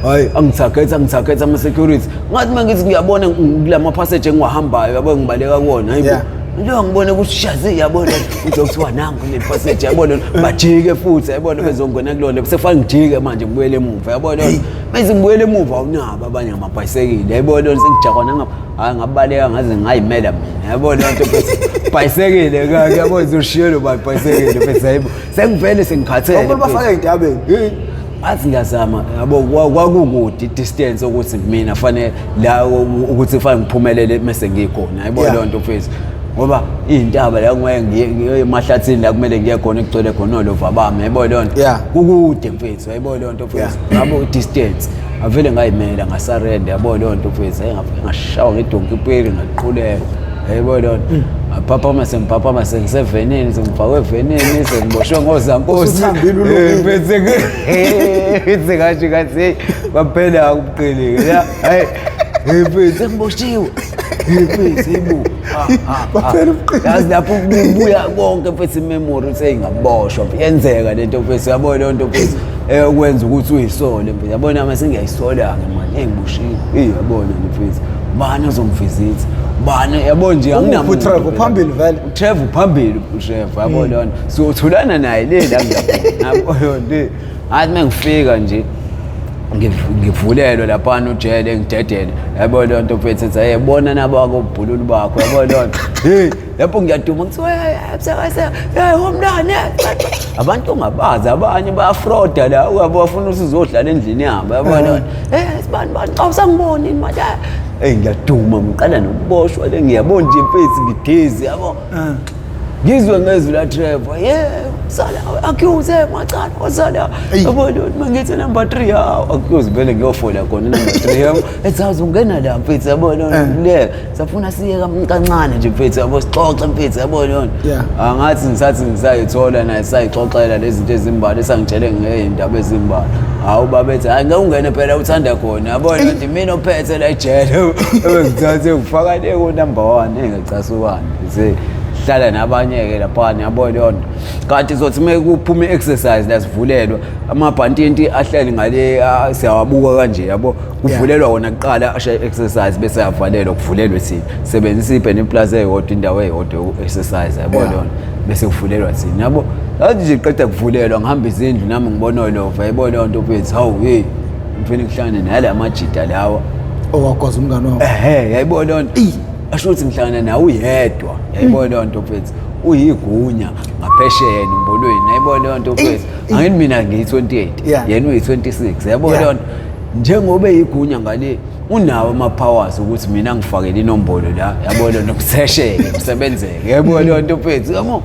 hayi angithakhetha ama-security, ngathi uma ngithi ngiyabona kula ma-passage engiwahambayo, yabo, ngibaleka kuwona, hayibo. Njengoba ngibone ukuthi shazi, yabona, uzokuthiwa nangu kule passage, yabona, bajike futhi, yabona, bezongena kulona, bese kufanele ngijike manje ngibuyele emuva, yabona, bese ngibuyele emuva, awunabo abanye ngamabhayisekile, yayibona, sengijakwa nangapha, hayi ngabaleka ngaze ngayimela mina, yabona nto mfethu, bhayisekile kake, yabo, izoshiyelo bhayisekile mfethu, hayibo, sengivele sengikhathele. Abantu bafake ey'ntabeni. Hey, athi ngiyazama, yabo, kwakukude i-distance ukuthi mina fanele la ukuthi fanele ngiphumelele mese ngikhona, yayibona leyo nto mfethu, ngoba iy'ntaba la kumele ngiye emahlathini la kumele ngiye khona ekugcwele khona olova bami, yayibona leyo nto. Kukude mfethu, yayibona leyo nto mfethu, yabo, i-distance avele ngayimela ngasarenda, yabo leyo nto mfethu, hayi ngafike ngashawa ngedonki ipeli ngaquleka, yayibona leyo nto. Ngaphaphama sengiphaphama sengisevenini, sengifakwe evenini, sengiboshwe ngozankosi. Usuthambile, ulungile. Mfethu, mfethu, ngasho ngathi hey kwaphela ukuqheleka la, hayi hey mfethu sengiboshiwe, hey mfethu, hey bo. Baphela ubuqili. Yazi lapho kubuya konke mfethu, imemory seyingaboshwa, yenzeka lento mfethu, yabo leyo nto mfethu, eyokwenza ukuthi uyisole mfethu, yabona mase ngiyayisola-ke manje, hey ngiboshiwe, hey yabona nje mfethu, ubani ozongivizitha, ubani, yabo nje anginamuntu. Uphi uTrevor? Phela. Phambili vele. uTrevor phambili, uTrevor, yabo leyo nto, so uthulana naye le la ngiyakhona, yabo leyo nto. Ngathi uma ngifika nje ngivulelwe laphana ujele, ngidedele, yabo leyo nto mfethu, ethi hey bona nabako ubhululu bakho, yabo leyo nto, hey lapho ngiyaduma ngithiwa hey hey homlane, abantu ongabazi abanye bayafroda la, uyabo, bafuna ukuthi uzodlala endlini yabo, yabo leyo nto, hey sibani bani, cha usangiboni yini manje, hey ngiyaduma ngiqala nokuboshwa le, ngiyabona nje mfethu ngidizi, yabo. Ngizwe ngezwi la Trevor, yeah, sala accuse macala osala. Yabo mangithi number 3 hawo accuse vele ngiyofola khona number 3 yabo. Ethi awuzungena la mfethu yabo le. Safuna siye kancane nje mfethu yabo sixoxe mfethu yabo lona. Angathi ngisathi ngisayithola naye sayixoxela lezi zinto ezimbali esangitshele ngey'ndaba ezimbali. Hawu babethi hayi ngeke ungene phela uthanda khona yabo nje mina ophethe la ejele. Ebengithathe ngifaka le ku number 1 engacasukani. Ngithi hlala nabanye-ke laphana yabo leyo nto kanti zothi uma kuphuma i-exercise la sivulelwa amabhantinti ahleli ngale siyawabuka kanje yabo kuvulelwa wona kuqala ashaye i-exercise bese ayavalelwa kuvulelwe thina sebenzisa ibheni plus eyodwa indawo eyodwa yoku-exercise yabo leyo nto bese kuvulelwa thina yabo athi nje qeda kuvulelwa ngihamba izindlu nami ngibona olova yabo leyo nto mfethu hawu hey ngifuna ngihlangane nala majida lawa owagwaza umngane wakho ehe yayibona leyo nto asho ukuthi ngihlangana nawe uyedwa yayibona leyo nto mfethu uyigunya ngaphesheya enombolweni yayibona leyo nto mfethu angithi mina ngiyi-28 yena uyi-26 yayibona leyo nto njengoba eyigunya ngale unawo ama-powers ukuthi mina ngifakele inombolo la yabo leyo nto kusesheke kusebenzeke yayibona leyo nto mfethu yabo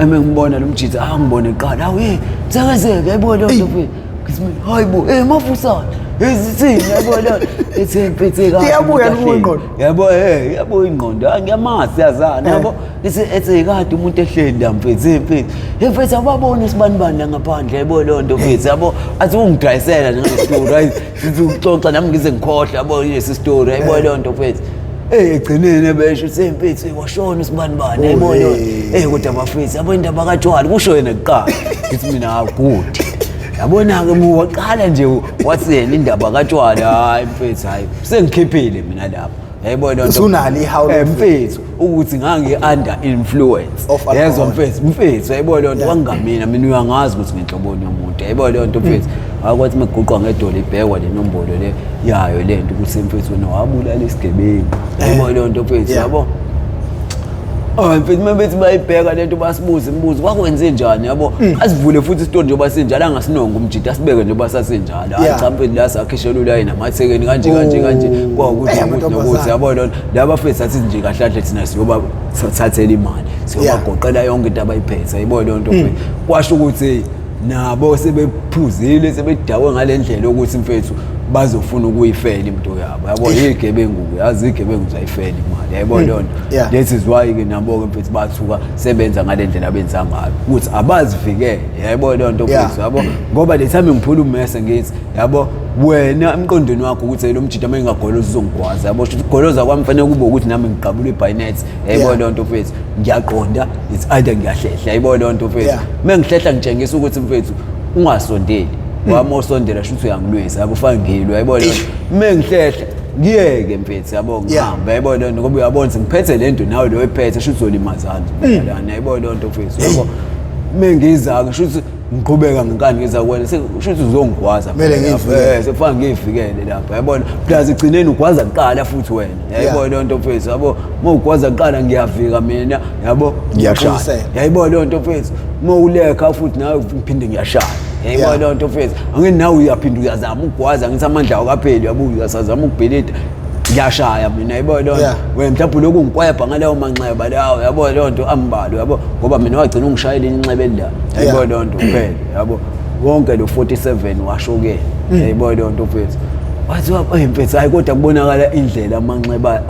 eme ngibona lo mjitha ah ngibone kuqala awu hey msekezeke yayibona leyo nto mfethu ngithi mina hayi bo eh mafusana ezithini yabona ethi mfethu ka Iyabuya kuwe ingqondo. yabo eh iyabuya ingqondo ah ngiyamazi yazana yabo ithi ethi kade umuntu ehleli la mfethu eh mfethu hey mfethu awubaboni usibani bani la ngaphandle yabo leyo nto mfethu yabo athi ungidayisela nje ngale story hayi sithi uxoxa nami ngize ngikhohle yabo lesi story yabo leyo nto mfethu Eh egcineni besho uthi mfethu washona usibani bani yabo leyo eh kodwa bafethu yabo indaba katshwala kusho yena kuqala ngithi mina good yabona-ke waqala nje wathi yena indaba katshwala hayi mfethu hayi sengikhiphile mina lapho yayibona Usunalo ihawu Eh, mfethu ukuthi ngangi-under influence Of alcohol. yezwa mfethu mfethu yayibona leyo nto kwangingamina mina uyangazi ukuthi nginhloboni yomuntu yayibona leyo nto mfethu akwathi uma kuguqwa ngedolo ibhekwa le nombolo le yayo le nto ukuthi mfethu wena wabulala isigebengu yayibona leyo nto mfethu yabo Oh mfethu uma bethi bayibheka lento basibuza imibuzo kwakwenze njani yabo asivule futhi isitolo njengoba sinjalo angasinongo umjita asibeke njengoba sasinjalo hayi cha mfethu la sakhishela ulayi namathekeni kanje kanje kanje kwawukuthi ukuthi nokuthi yabo lona laba mfethu sathi nje kahle kahle thina siyoba thathela imali siyobagoqela yonke into abayiphethe yabo leyo nto mfethu kwasho ukuthi nabo sebephuzile sebedakwe ngale ndlela yokuthi mfethu bazofuna ukuyifela into yabo yabo igebengu yazi igebengu zayifela imali yayibona leyo nto that is why ke nabo ke mfethu bathuka sebenza ngale ndlela abenza ngayo ukuthi abazivikele yayibona leyo nto mfethu yabo ngoba le time ngiphula ummese ngithi yabo wena emqondweni wakho ukuthi lo mjita uma ngingagoloza uzongigwaza yabo shuthi ukugoloza kwami fanele kube ukuthi nami ngiqabula ibhayinethi yayibona leyo nto mfethu ngiyaqonda it's either ngiyahlehla yayibona leyo nto mfethu uma ngihlehla ngitshengisa ukuthi mfethu ungasondeli wami osondela shuthi uyangilwisa yabo fane ngilwe yayibona leyo nto uma ngihlehla ngiyeke mfethu yabo ngihambe yayibona leyo nto ngoba uyabona ukuthi ngiphethe le nto nawe lo iphethe shuthi uzolimazana lana yayibona leyo nto mfethu yabo uma ngiza-ke shuthi ngiqhubeka ngenkani ngiza kuwena shuthi uzongigwaza Kumele ngiyivikele. Sekufana ngiyivikele lapha yabona plus egcineni ugwaza kuqala futhi wena yayibona leyo nto mfethu yabo uma ugwaza kuqala ngiyavika mina yabo ngiyashaya Ngiyabuyisela. yayibona leyo nto mfethu uma ulekha futhi nawe ngiphinde ngiyashaya yayibona leyo nto mfethu angithi nawe uyaphinda uyazama ukugwaza ngithi amandla awukapheli yabo uyasazama ukubhilida ngiyashaya mina yayibona leyo nto wena mhlawumbe lokhu ngikwebha ngaleyo manxeba lawo yabo leyo nto ambalwa yabo ngoba mina wagcina ungishayela inxeba elila yayibona leyo nto kuphela yabo wonke lo 47 washo-ke yayibona leyo nto mfethu wathi hey mfethu hayi kodwa kubonakala indlela amanxeba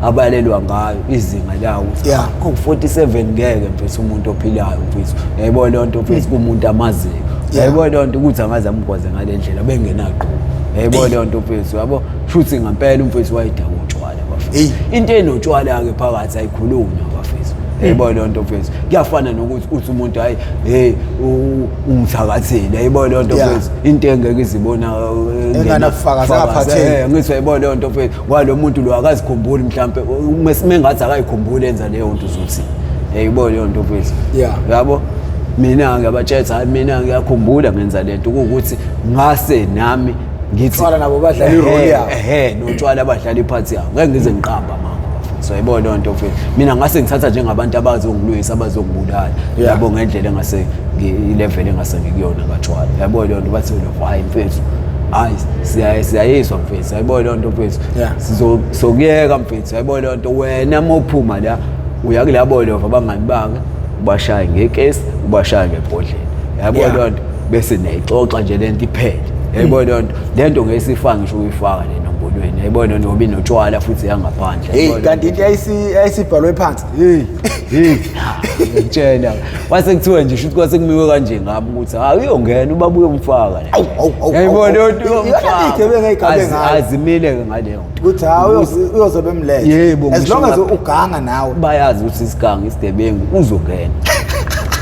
abalelwa ngayo izinga lawo ukuthi oh 47 ngeke mfethu umuntu ophilayo mfethu yayibona leyo nto mfethu kumuntu amaziyo yayibona leyo nto ukuthi angaze amgwaze ngale ndlela bengenagqubu yayibona leyo nto mfethu yabo shuthi ngampela umfethu wayedaka utshwala bafethu into enotshwala-ke phakathi ayikhulunywa bafethu yayibona leyo nto mfethu kuyafana nokuthi uthi umuntu hayi hey ungithakathile yayibona leyo nto mfethu into engeke izibona enganabufakazi engaphatheki ngithi yayibona leyo nto mfethu kwalo muntu lo akazikhumbuli mhlampe mengathi akayikhumbuli enza leyo nto uzothi yayibona leyo nto mfethu yabo mina ngiyabatshela hayi mina ngiyakhumbula ngenza lento ukuthi ngase nami ngithi Utshwala nabo badlala i-role yabo. Ehhe notshwala badlala iphathi yabo ngeke ngize ngiqamba mama so yayibona leyo nto mfethu mina ngase ngithatha njengabantu abazongilwisa abazongibulala yabo ngendlela engase i-level engase ngikuyona katshwala yayibona leyo nto bathi lo hayi mfethu hayi siyayiswa mfethu yayibona leyo nto mfethu sizokuyeka mfethu yayibona leyo nto wena uma uphuma la Uya kulabo lova abangani bakhe, ubashaye ngekesi, ubashaye ngebhodlela, yabo leyo nto, bese niyayixoxa nje lento iphele, yayibona leyo nto. Le nto ngeke siyifake ngisho ukuyifaka le nombolweni, yayibona leyo nto, ngoba inotshwala futhi yangaphandle. Hey, kanti into yayisibhalwe phansi. Hey, hey, ngiyakutshela, kwase kuthiwa nje shuthi kwase kumiwe kanje ngami ukuthi hayi, uyongena ubaba uyomfaka la. Awu, awu, awu, Yayibona awu. leyo nto, Iyona uyomfaka. iy'gebengu ey'gabe ngayo. Azimile-ke ngaleyo nto. Ukuthi hayi, uyoze bemlethe. Yebo, As ngisho long as uganga nawe. Bayazi ukuthi isiganga isigebengu uzongena.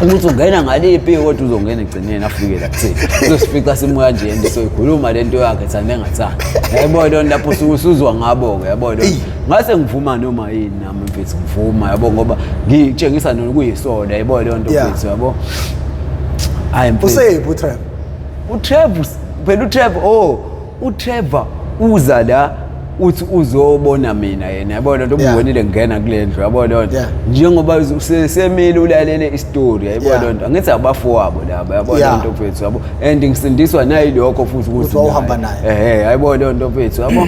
Ukuthi ungena ngaliphi kodwa uzongena egcineni afike la kuthina. Uzosifica simuka nje nje soyikhuluma lento yakhe thanda engathandi. Yayibona leyo nto, lapho usuke usuzwa ngabo-ke, yabo leyo nto. Ngase ngivuma noma yini nami mfethu, ngivuma yabo, ngoba ngitshengisa nokuyisola, yabo leyo nto mfethu, yabo. Hayi mfethu. Useyiphi uTrevor? uTrevor phela, uTrevor, oh, uTrevor uza la uthi uzobona mina yena, yabo lento, umbonile ngena kule ndlu, yabo lento, njengoba semile ulalele istory, yabo lento, angithi abafowabo laba, yabo lento mfethu, yabo, and ngisindiswa nayilokho futhi ukuthi wawuhamba naye. Ehe, yabo lento mfethu, yabo,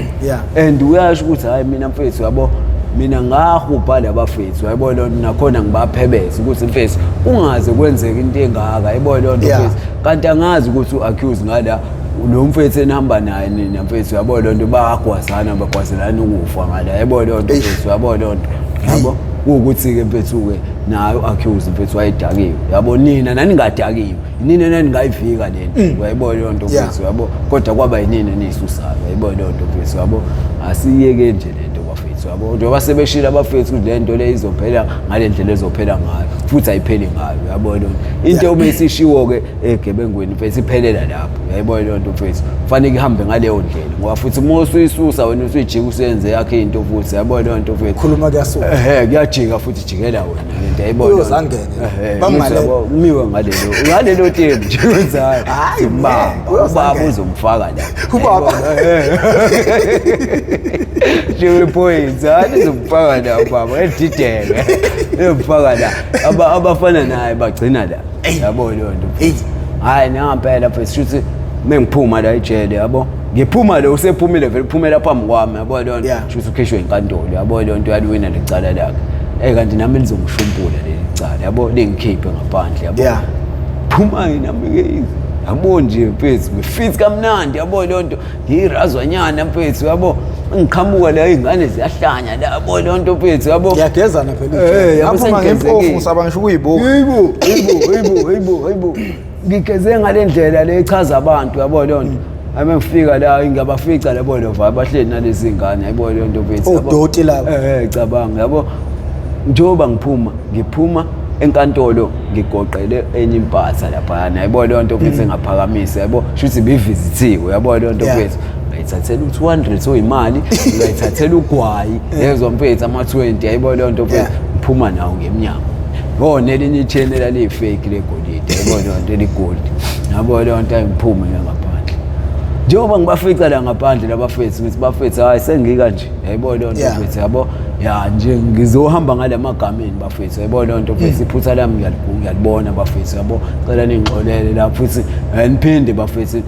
and uyasho ukuthi hayi mina mfethu, yabo, mina ngahubha labafethu, yabo lento, nakhona ngibaphebeza ukuthi mfethu kungaze kwenzeke into engaka, yabo lento mfethu, kanti angazi ukuthi u-accuse ngala lo mfethu enihamba naye nina mfethu, yabo lento, bayagwazana, bagwazelana ukufa ngala, yabo lento mfethu, yabo lento, yabo, kuwukuthi-ke mfethu-ke naye u-accuse mfethu wayedakiwe, yabo, nina naningadakiwe, nina naningayivika lento, uyayibona leyo nto mfethu, yabo, kodwa kwaba yinina eniyisusayo, uyayibona leyo nto mfethu, yabo. Asiyeke nje lento bafethu, yabo, njengoba sebeshilo abafethu ukuthi le nto le izophela ngale ndlela ezophela ngayo, futhi ayipheli ngayo, uyabona leyo nto. Into uma isishiwo-ke egebengweni mfethu iphelela lapho, uyayibona leyo nto mfethu, kufanele ihambe ngaleyo ndlela, ngoba futhi uma usuyisusa wena usuyijika usuyenze yakhe into futhi, uyabona leyo nto mfethu. Khuluma kuyasuka. Ehe, kuyajika futhi, jikela wena lento, yayibona. Uyoze angene. Ehe, Bamngalele. ukuthi yabo, kumiwe ngalelo temu nje kwenzayo. Hhayi, Simbamba, man, uyoze ubaba angene. uzomfaka la. Ubaba. Nje point, hayi uzomfaka la ubaba, edideke. Uzomfaka la. Abafana naye bagcina la. Yabo leyo nto. Hayi nangampela mfethu, shuthi mengiphuma la ejele, yabo. Ngiphuma lo usephumile vele, uphumela phambi kwami, yabo leyo nto. Shuthi ukhishwe inkantolo, yabo leyo nto, yaliwina lecala lakhe. Kanti nami lizongishumpula leli cala, yabo, lingikhiphe ngaphandle, yabo. Phuma nami ke, yabo nje mfethu, ngifit kamnandi, yabo leyo nto, ngiyirazwanyana mfethu, yabo, ngiqhamuka la iy'ngane ziyahlanya la, yabo leyo nto mfethu, yabo. Ngiyagezana phela ijele. Yabo, Ngaphuma ngempofu, sengigezekile. ngisaba ngisho ukuyibuka. Hayibo, hayibo, hayibo, hayibo, hayibo. Ngigeze ngale ndlela le echaza abantu, yabo leyo nto. Ame ngifika la ngiyabafica labo lova abahleli nalezi ngane, yabo leyo nto mfethu, yabo. Odoti laba. Cabanga, yabo. Njengoba ngiphuma enkantolo ngigoqele enye impahla laphayana, yabo leyo nto mfethu, engaphakamisa, yabo, shuthi bivizithiwe, yabo leyo nto mfethu. Ngayithathela u-200 oyimali, ngayithathela ugwayi, yezwa mfethu, ama-20, yayibona leyo nto mfethu, ngiphuma nawo ngemnyango. Ngona elinye icheni elaliyifake legolide, yayibona leyo nto, eligolide, yabo leyo nto, ayingiphume ngaphandle. Njengoba ngibafica la ngaphandle labafethu, ngithi bafethu, hayi sengika nje, yayibona leyo nto mfethu, yabo, ya nje ngizohamba ngale magameni bafethu, yayibona leyo nto mfethu, iphutha lami ngiyalibona bafethu, yabo, cela ningixolele la futhi, niphinde bafethu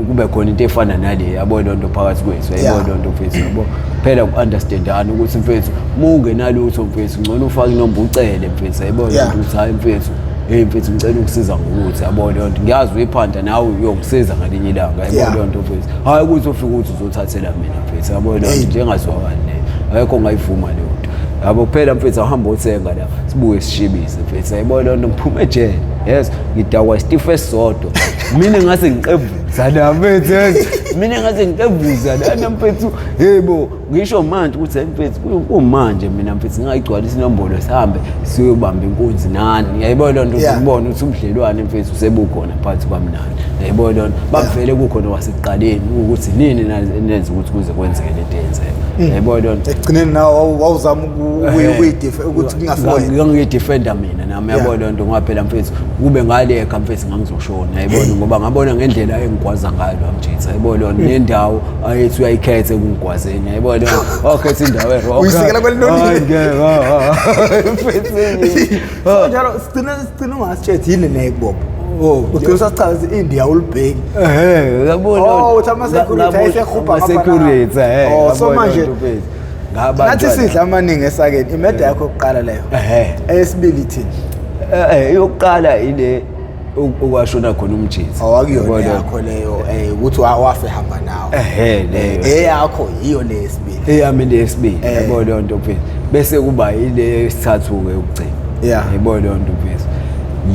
kube khona into efana nale, yabo leyo nto phakathi kwethu, yayibona leyo nto mfethu, yabo. Phela ku-understandana ukuthi mfethu uma ungenalutho mfethu ngcono ufake inomba ucele mfethu, yayibona leyo nto ukuthi hayi mfethu, hey mfethu ngicela ukusiza ngokuthi, yabo leyo nto, ngiyazi uyiphanda nawe uyongisiza ngelinye ilanga, yayibona leyo nto mfethu, hayi ukuthi ufike ukuthi uzothathela mina mfethu, yabo leyo nto njengazwakali leyo, ayikho ongayivuma leyo nto, yabo. Phela mfethu awuhambe othenga la sibuye sishibise mfethu, yayibona leyo nto, ngiphume ejele, yes, ngidakwa isitifu esisodwa mina, ngase ngiqevuza la mfethu, yes, mina ngase ngiqevuza lana mfethu, yebo, ngisho manje ukuthi hayi mfethu kumanje mina mfethu ngingayigcwalisa inombolo sihambe siyobamba inkunzi nani, yayibona leyo nto, ngibona ukuthi ubudlelwane mfethu sebukhona phakathi kwami nani, yayibona leyo nto, bavele kukhona kwasekuqaleni ukuthi nini nenza ukuthi kuze kwenzeke lento eyenzeka, yayibona leyo nto. Ekugcineni nawe wawuzama ukuthi kungafiki wena. Ngangiyidefenda mina nami, yabona leyo nto, ngoba phela mfethu kube ngalekha mfethu ngangizoshona, yayibona, ngoba ngabona ngendlela engigwaza ngayo lo mjitha, yayibona leyo nto, nendawo ayethi uyayikhetha ekungigwazeni, yayibona leyo nto, wakhetha indawo e-wrong. Uyisekela kwelilolile. Hayi, ngeke, ha, ha, mfethu, So njalo sigcina ungasitshethi yini neyikubopha. Oh, Ugcina usasichaza ukuthi India ulibheki. Ehhe, yabona. Oh, uthi ama-security ayesehubha ngapha Ama-security, nangapha. ehhe, Oh, so yabona manje lento mfethu. Ngaba Nathi sidla amaningi esakeni, imeda yakho yokuqala leyo. Ehhe. Eyesibili thini? Yokuqala ile okwashona khona umjitsi. Awakuyona yakho leyo, ukuthi wafe hamba nawe. Ehhe, leyo. Eyakho yiyo le yesibili. Eyami le yesibili, yabo leyo nto mfethu. Bese kuba ile yesithathu-ke yokugcina. Yabo leyo nto mfethu.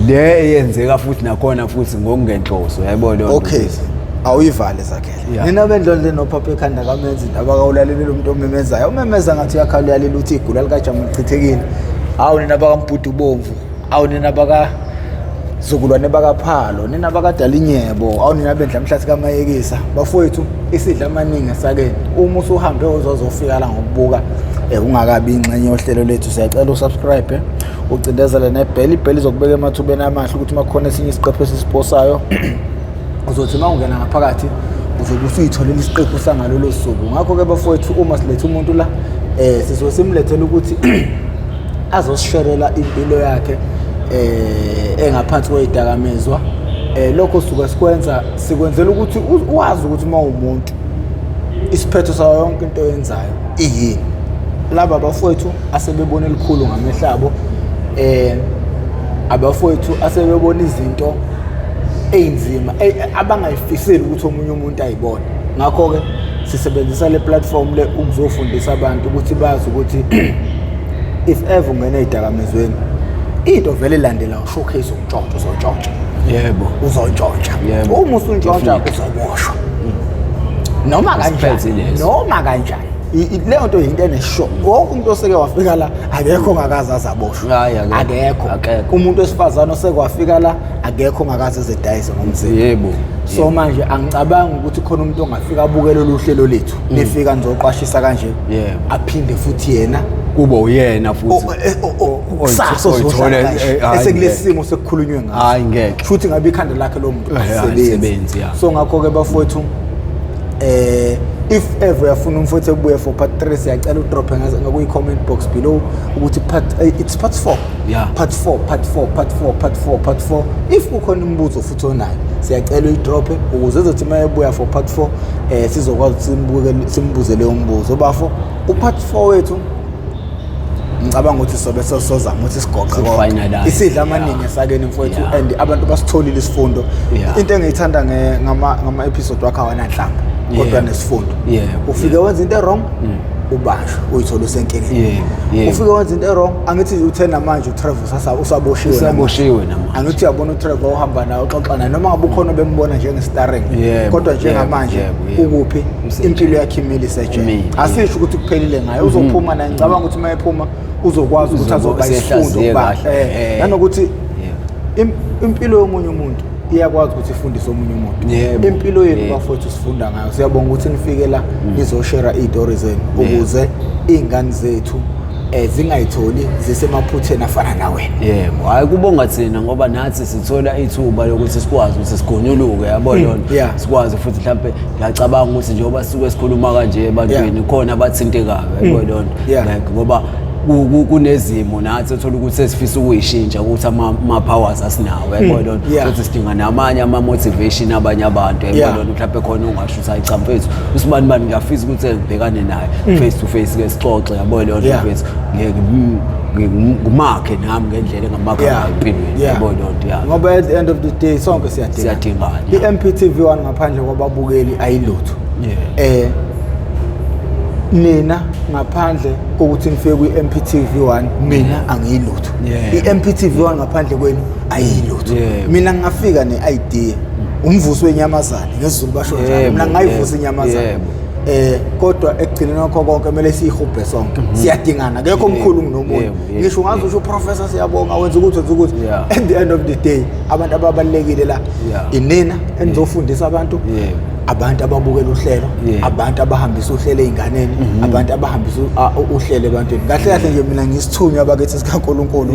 Le eyenzeka futhi nakhona futhi ngokungenhloso, yabo leyo nto. Okay. Mfethu. Awuyivale Zakhele. Nina bendlondle nophapha ekhanda kamenzi indaba kawulaleli umuntu omemezayo. Umemeza ngathi uyakhala uyalela uthi igula likaJamu lichithekile. Hawu nina bakaMbhudu Bomvu, hawu nina baka Zukulwane bakaPhalo, nina bakadalinyebo, awu nina bendla mhlathi kaMayekisa. Bafowethu isidla amaningi esakeni. Uma usuhambe uzozofika la ngokubuka ungakabi ingxenye yohlelo lethu, siyacela usubscribe, ucindezele nebell. Ibell izokubeka emathubeni amahle ukuthi makukhona esinye isiqephu esisiposayo uzothi uma ungena ngaphakathi uzobe usuyitholela isiqephu sangalolo suku. Ngakho-ke bafowethu, uma siletha umuntu la sizobe simlethela ukuthi azosisherela impilo yakhe engaphansi kwezidakamizwa. Lokho suke sikwenza sikwenzela ukuthi wazi ukuthi uma uwumuntu isiphetho sayo yonke into oyenzayo iyini. Laba bafowethu asebebona elikhulu ngamehlo abo, abafowethu asebebona izinto ey'nzima abangayifiseli ukuthi omunye umuntu ayibone. Ngakho-ke sisebenzisa le platform le ukuzofundisa abantu ukuthi bazi ukuthi if ever ungena ey'dakamizweni, into vele elandela ushowcase ukutshontsha, uzontshontsha. Yebo. Uzontshontsha. Yebo. Uma usuntshontsha Definitely. uzoboshwa. Noma kanjani. Isiphethe leso. Noma kanjani. Leyo nto yinto enesho. Wonke umuntu oseke wafika la akekho ongakaze azaboshwe. Hhayi, akekho. Akekho. Akekho. Umuntu wesifazane oseke wafika la akekho ongakaze ezedayise ngomzimba. Yebo. So manje angicabangi ukuthi khona umuntu ongafika abuke lolu hlelo lethu nifika nizoqwashisa kanje. Yebo. Aphinde futhi yena kube uyena futhi. Kusasa ozohlala kanje. Hhayi, Esekulesi ngeke. simo sekukhulunywe ngaso. Hhayi, ngeke. Futhi ngabe ikhanda lakhe lo muntu Alisebenzi, alisebenzi. ya. So ngakho-ke bafowethu, if ever uyafuna umfowethu ebuye for part 3, siyacela udrophe ngakuyi-comment box below ukuthi it's part 4. Yeah. Part 4, part 4, part 4, part 4, part 4. If kukhona imibuzo futhi onayo, siyacela uyidrophe ukuze ezothi uma ebuya for part 4, sizokwazi ukuthi simbuze leyo mbuzo. Bafo, u-part 4 wethu ngicabanga ukuthi sobe sesozama ukuthi sigoqe konke. Sifinalize. Isidla amaningi esakeni mfowethu, and abantu basitholile isifundo. Into engiyithanda ngama episode wakhe awananhlamba, kodwa nesifundo. Ufike wenza into wrong, ubanjwe, uyithola usenkingeni. Ufike wenza into wrong, angithi uthe namanje uTrevor usaboshiwe namanje. Usaboshiwe namanje. Angithi uyabona uTrevor uhamba naye uxoxa naye, noma ngabe ukhona bembona njenge-starring, kodwa njengamanje ukuphi? Usejele. Impilo yakhe imile isejele. Imile, Asisho ukuthi kuphelile ngaye, uzophuma naye. Ngicabanga ukuthi uma ephuma uzokwazi ukuthi Uzobe azoba isifundo esehlaziye kubantu. kahle. Nanokuthi impilo yomunye umuntu iyakwazi ukuthi ifundise omunye umuntu. Impilo yenu bafowethu sifunda ngayo. Siyabonga ukuthi nifike la nizoshare iy'tori zenu ukuze iy'ngane zethu zingayitholi zisemaphutheni afana nawena. Yebo, hhayi kubonga thina ngoba nathi sithola ithuba lokuthi sikwazi ukuthi sigonyuluke, yabo lona. Sikwazi futhi mhlampe ngiyacabanga ukuthi njengoba sisuke sikhuluma kanje ebantwini khona abathintekayo, yabo lona. Like ngoba kunezimo nathi uthola ukuthi sesifisa ukuyishintsha ukuthi ama-powers asinawo, yabo lona. Futhi sidinga namanye ama-motivation abanye abantu, yabo lona. Mhlampe khona ungasho ukuthi hayi cha mfethu, usibani bani ngiyafisa ukuthi ngibhekane naye face to face ke sixoxe, yabo lona mfethu. Ngimakhe nami ngendlela engamakha ngayo empilweni, yabo lona, yeah. Ngoba at the end of the day sonke siyadingana. Siyadingana, yeah. I-MPTV 1 ngaphandle kwababukeli ayilutho. Nina ngaphandle kokuthi nifike kwi-MPTV 1, mina angiyilutho. I-MPTV 1 ngaphandle kwenu ayilutho. Mina ngingafika ne-idea, umvusi wenyamazane ngesiZulu basho njalo. Mina ngingayivusa inyamazane. Kodwa ekugcineni kwakho konke kumele siyihubhe sonke. Siyadingana, akekho omkhulu kunomunye. Ngisho ungaze usho uProfessor siyabonga wenza ukuthi wenza ukuthi. At the end of the day abantu ababalulekile la inina enizofundisa abantu. Abantu ababukela uhlelo, abantu abahambisa uhlelo ey'nganeni, abantu abahambisa uhlelo ebantwini. Kahle kahle nje mina ngisithunywa bakithi sikaNkulunkulu.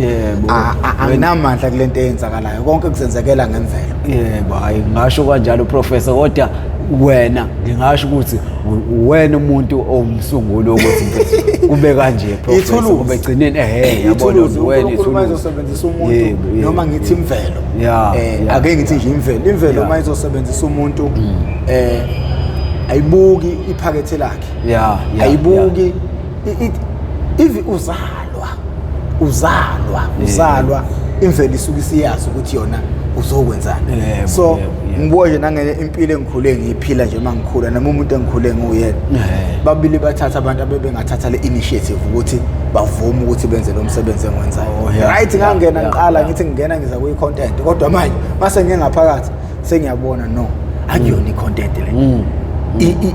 Anginamandla kule nto eyenzakalayo, konke kuzenzekela ngemvelo. Yebo, hayi ngisho kanjalo Professor, kodwa wena ngingasho ukuthi wena umuntu owumsunguli wokuthi mfethu kube kanje Professor, Ithuluzi. kube egcineni, yabona Ithuluzi, wena uNkulunkulu uma ithuluzi. ezosebenzisa umuntu, noma ngithi imvelo. Ake ngithi nje imvelo, imvelo uma izosebenzisa umuntu, ayibuki iphakethe lakhe. Ayibuki If uzalwa, uzalwa, uzalwa, imvelo isuke isiyazi ukuthi yona uzokwenzani. So Yebo, yebo. ngibuka nje nangenye impilo engikhule ngiyiphila nje uma ngikhula, noma umuntu engikhule nguyena, babili bathatha abantu abebengathatha le initiative ukuthi bavume ukuthi benze lo msebenzi engiwenzayo. Oh, yeah, Right, ngangena ngiqala ngithi ngingena ngiza kuyi-content, kodwa manje mase ngiye ngaphakathi sengiyabona, no, akuyona i-content le.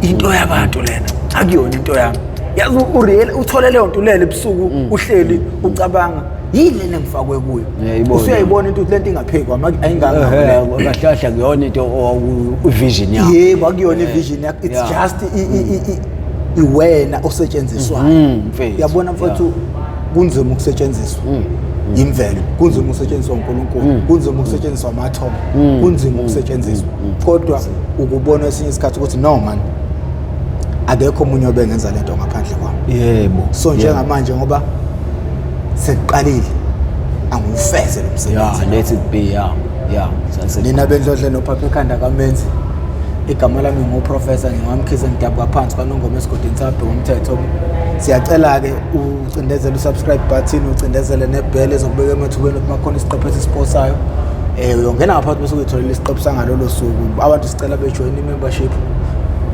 Into yabantu lena, akuyona into yami. Yazi ureal uthole leyo nto ulele ebusuku uhleli ucabanga, yini lena engifakwe kuyo? Ngiyayibona. Usuyayibona into ukuthi lento ingaphekwa ayingangako le. Kahle kahle akuyona into ivision yakho. Yebo, akuyona ivision yakho, it's just iwena osetshenziswayo. Mfethu. Yabona mfethu, kunzima ukusetshenziswa imvelo, kunzima ukusetshenziswa uNkulunkulu, kunzima ukusetshenziswa amathongo, kunzima ukusetshenziswa, kodwa ukubona esinye isikhathi ukuthi no man, akekho omunye obengenza lento ngaphandle kwami. So njengamanje ngoba sekuqalile, angiwufeze lo msebenzi. Yeah, let it be, yeah. Sunset. Nina bendlodle nophapha ekhanda kamenzi, igama lami nguprofessor nginguMkhize, ngidabuka phansi kwaNongoma esigodini sabheka umthetho. Siyacela-ke ucindezele u-subscribe button, ucindezele nebhele ezokubeka emathubeni ukuthi makhona isiqephu esisiposayo, uyongena ngaphakathi bese uyitholela isiqephu sangalolo suku. Abantu sicela bejoyine i-membership.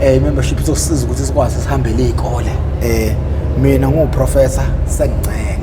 I-membership izosiza ukuthi sikwazi sihambele iy'kole. Mina nguprofessor, sengincela.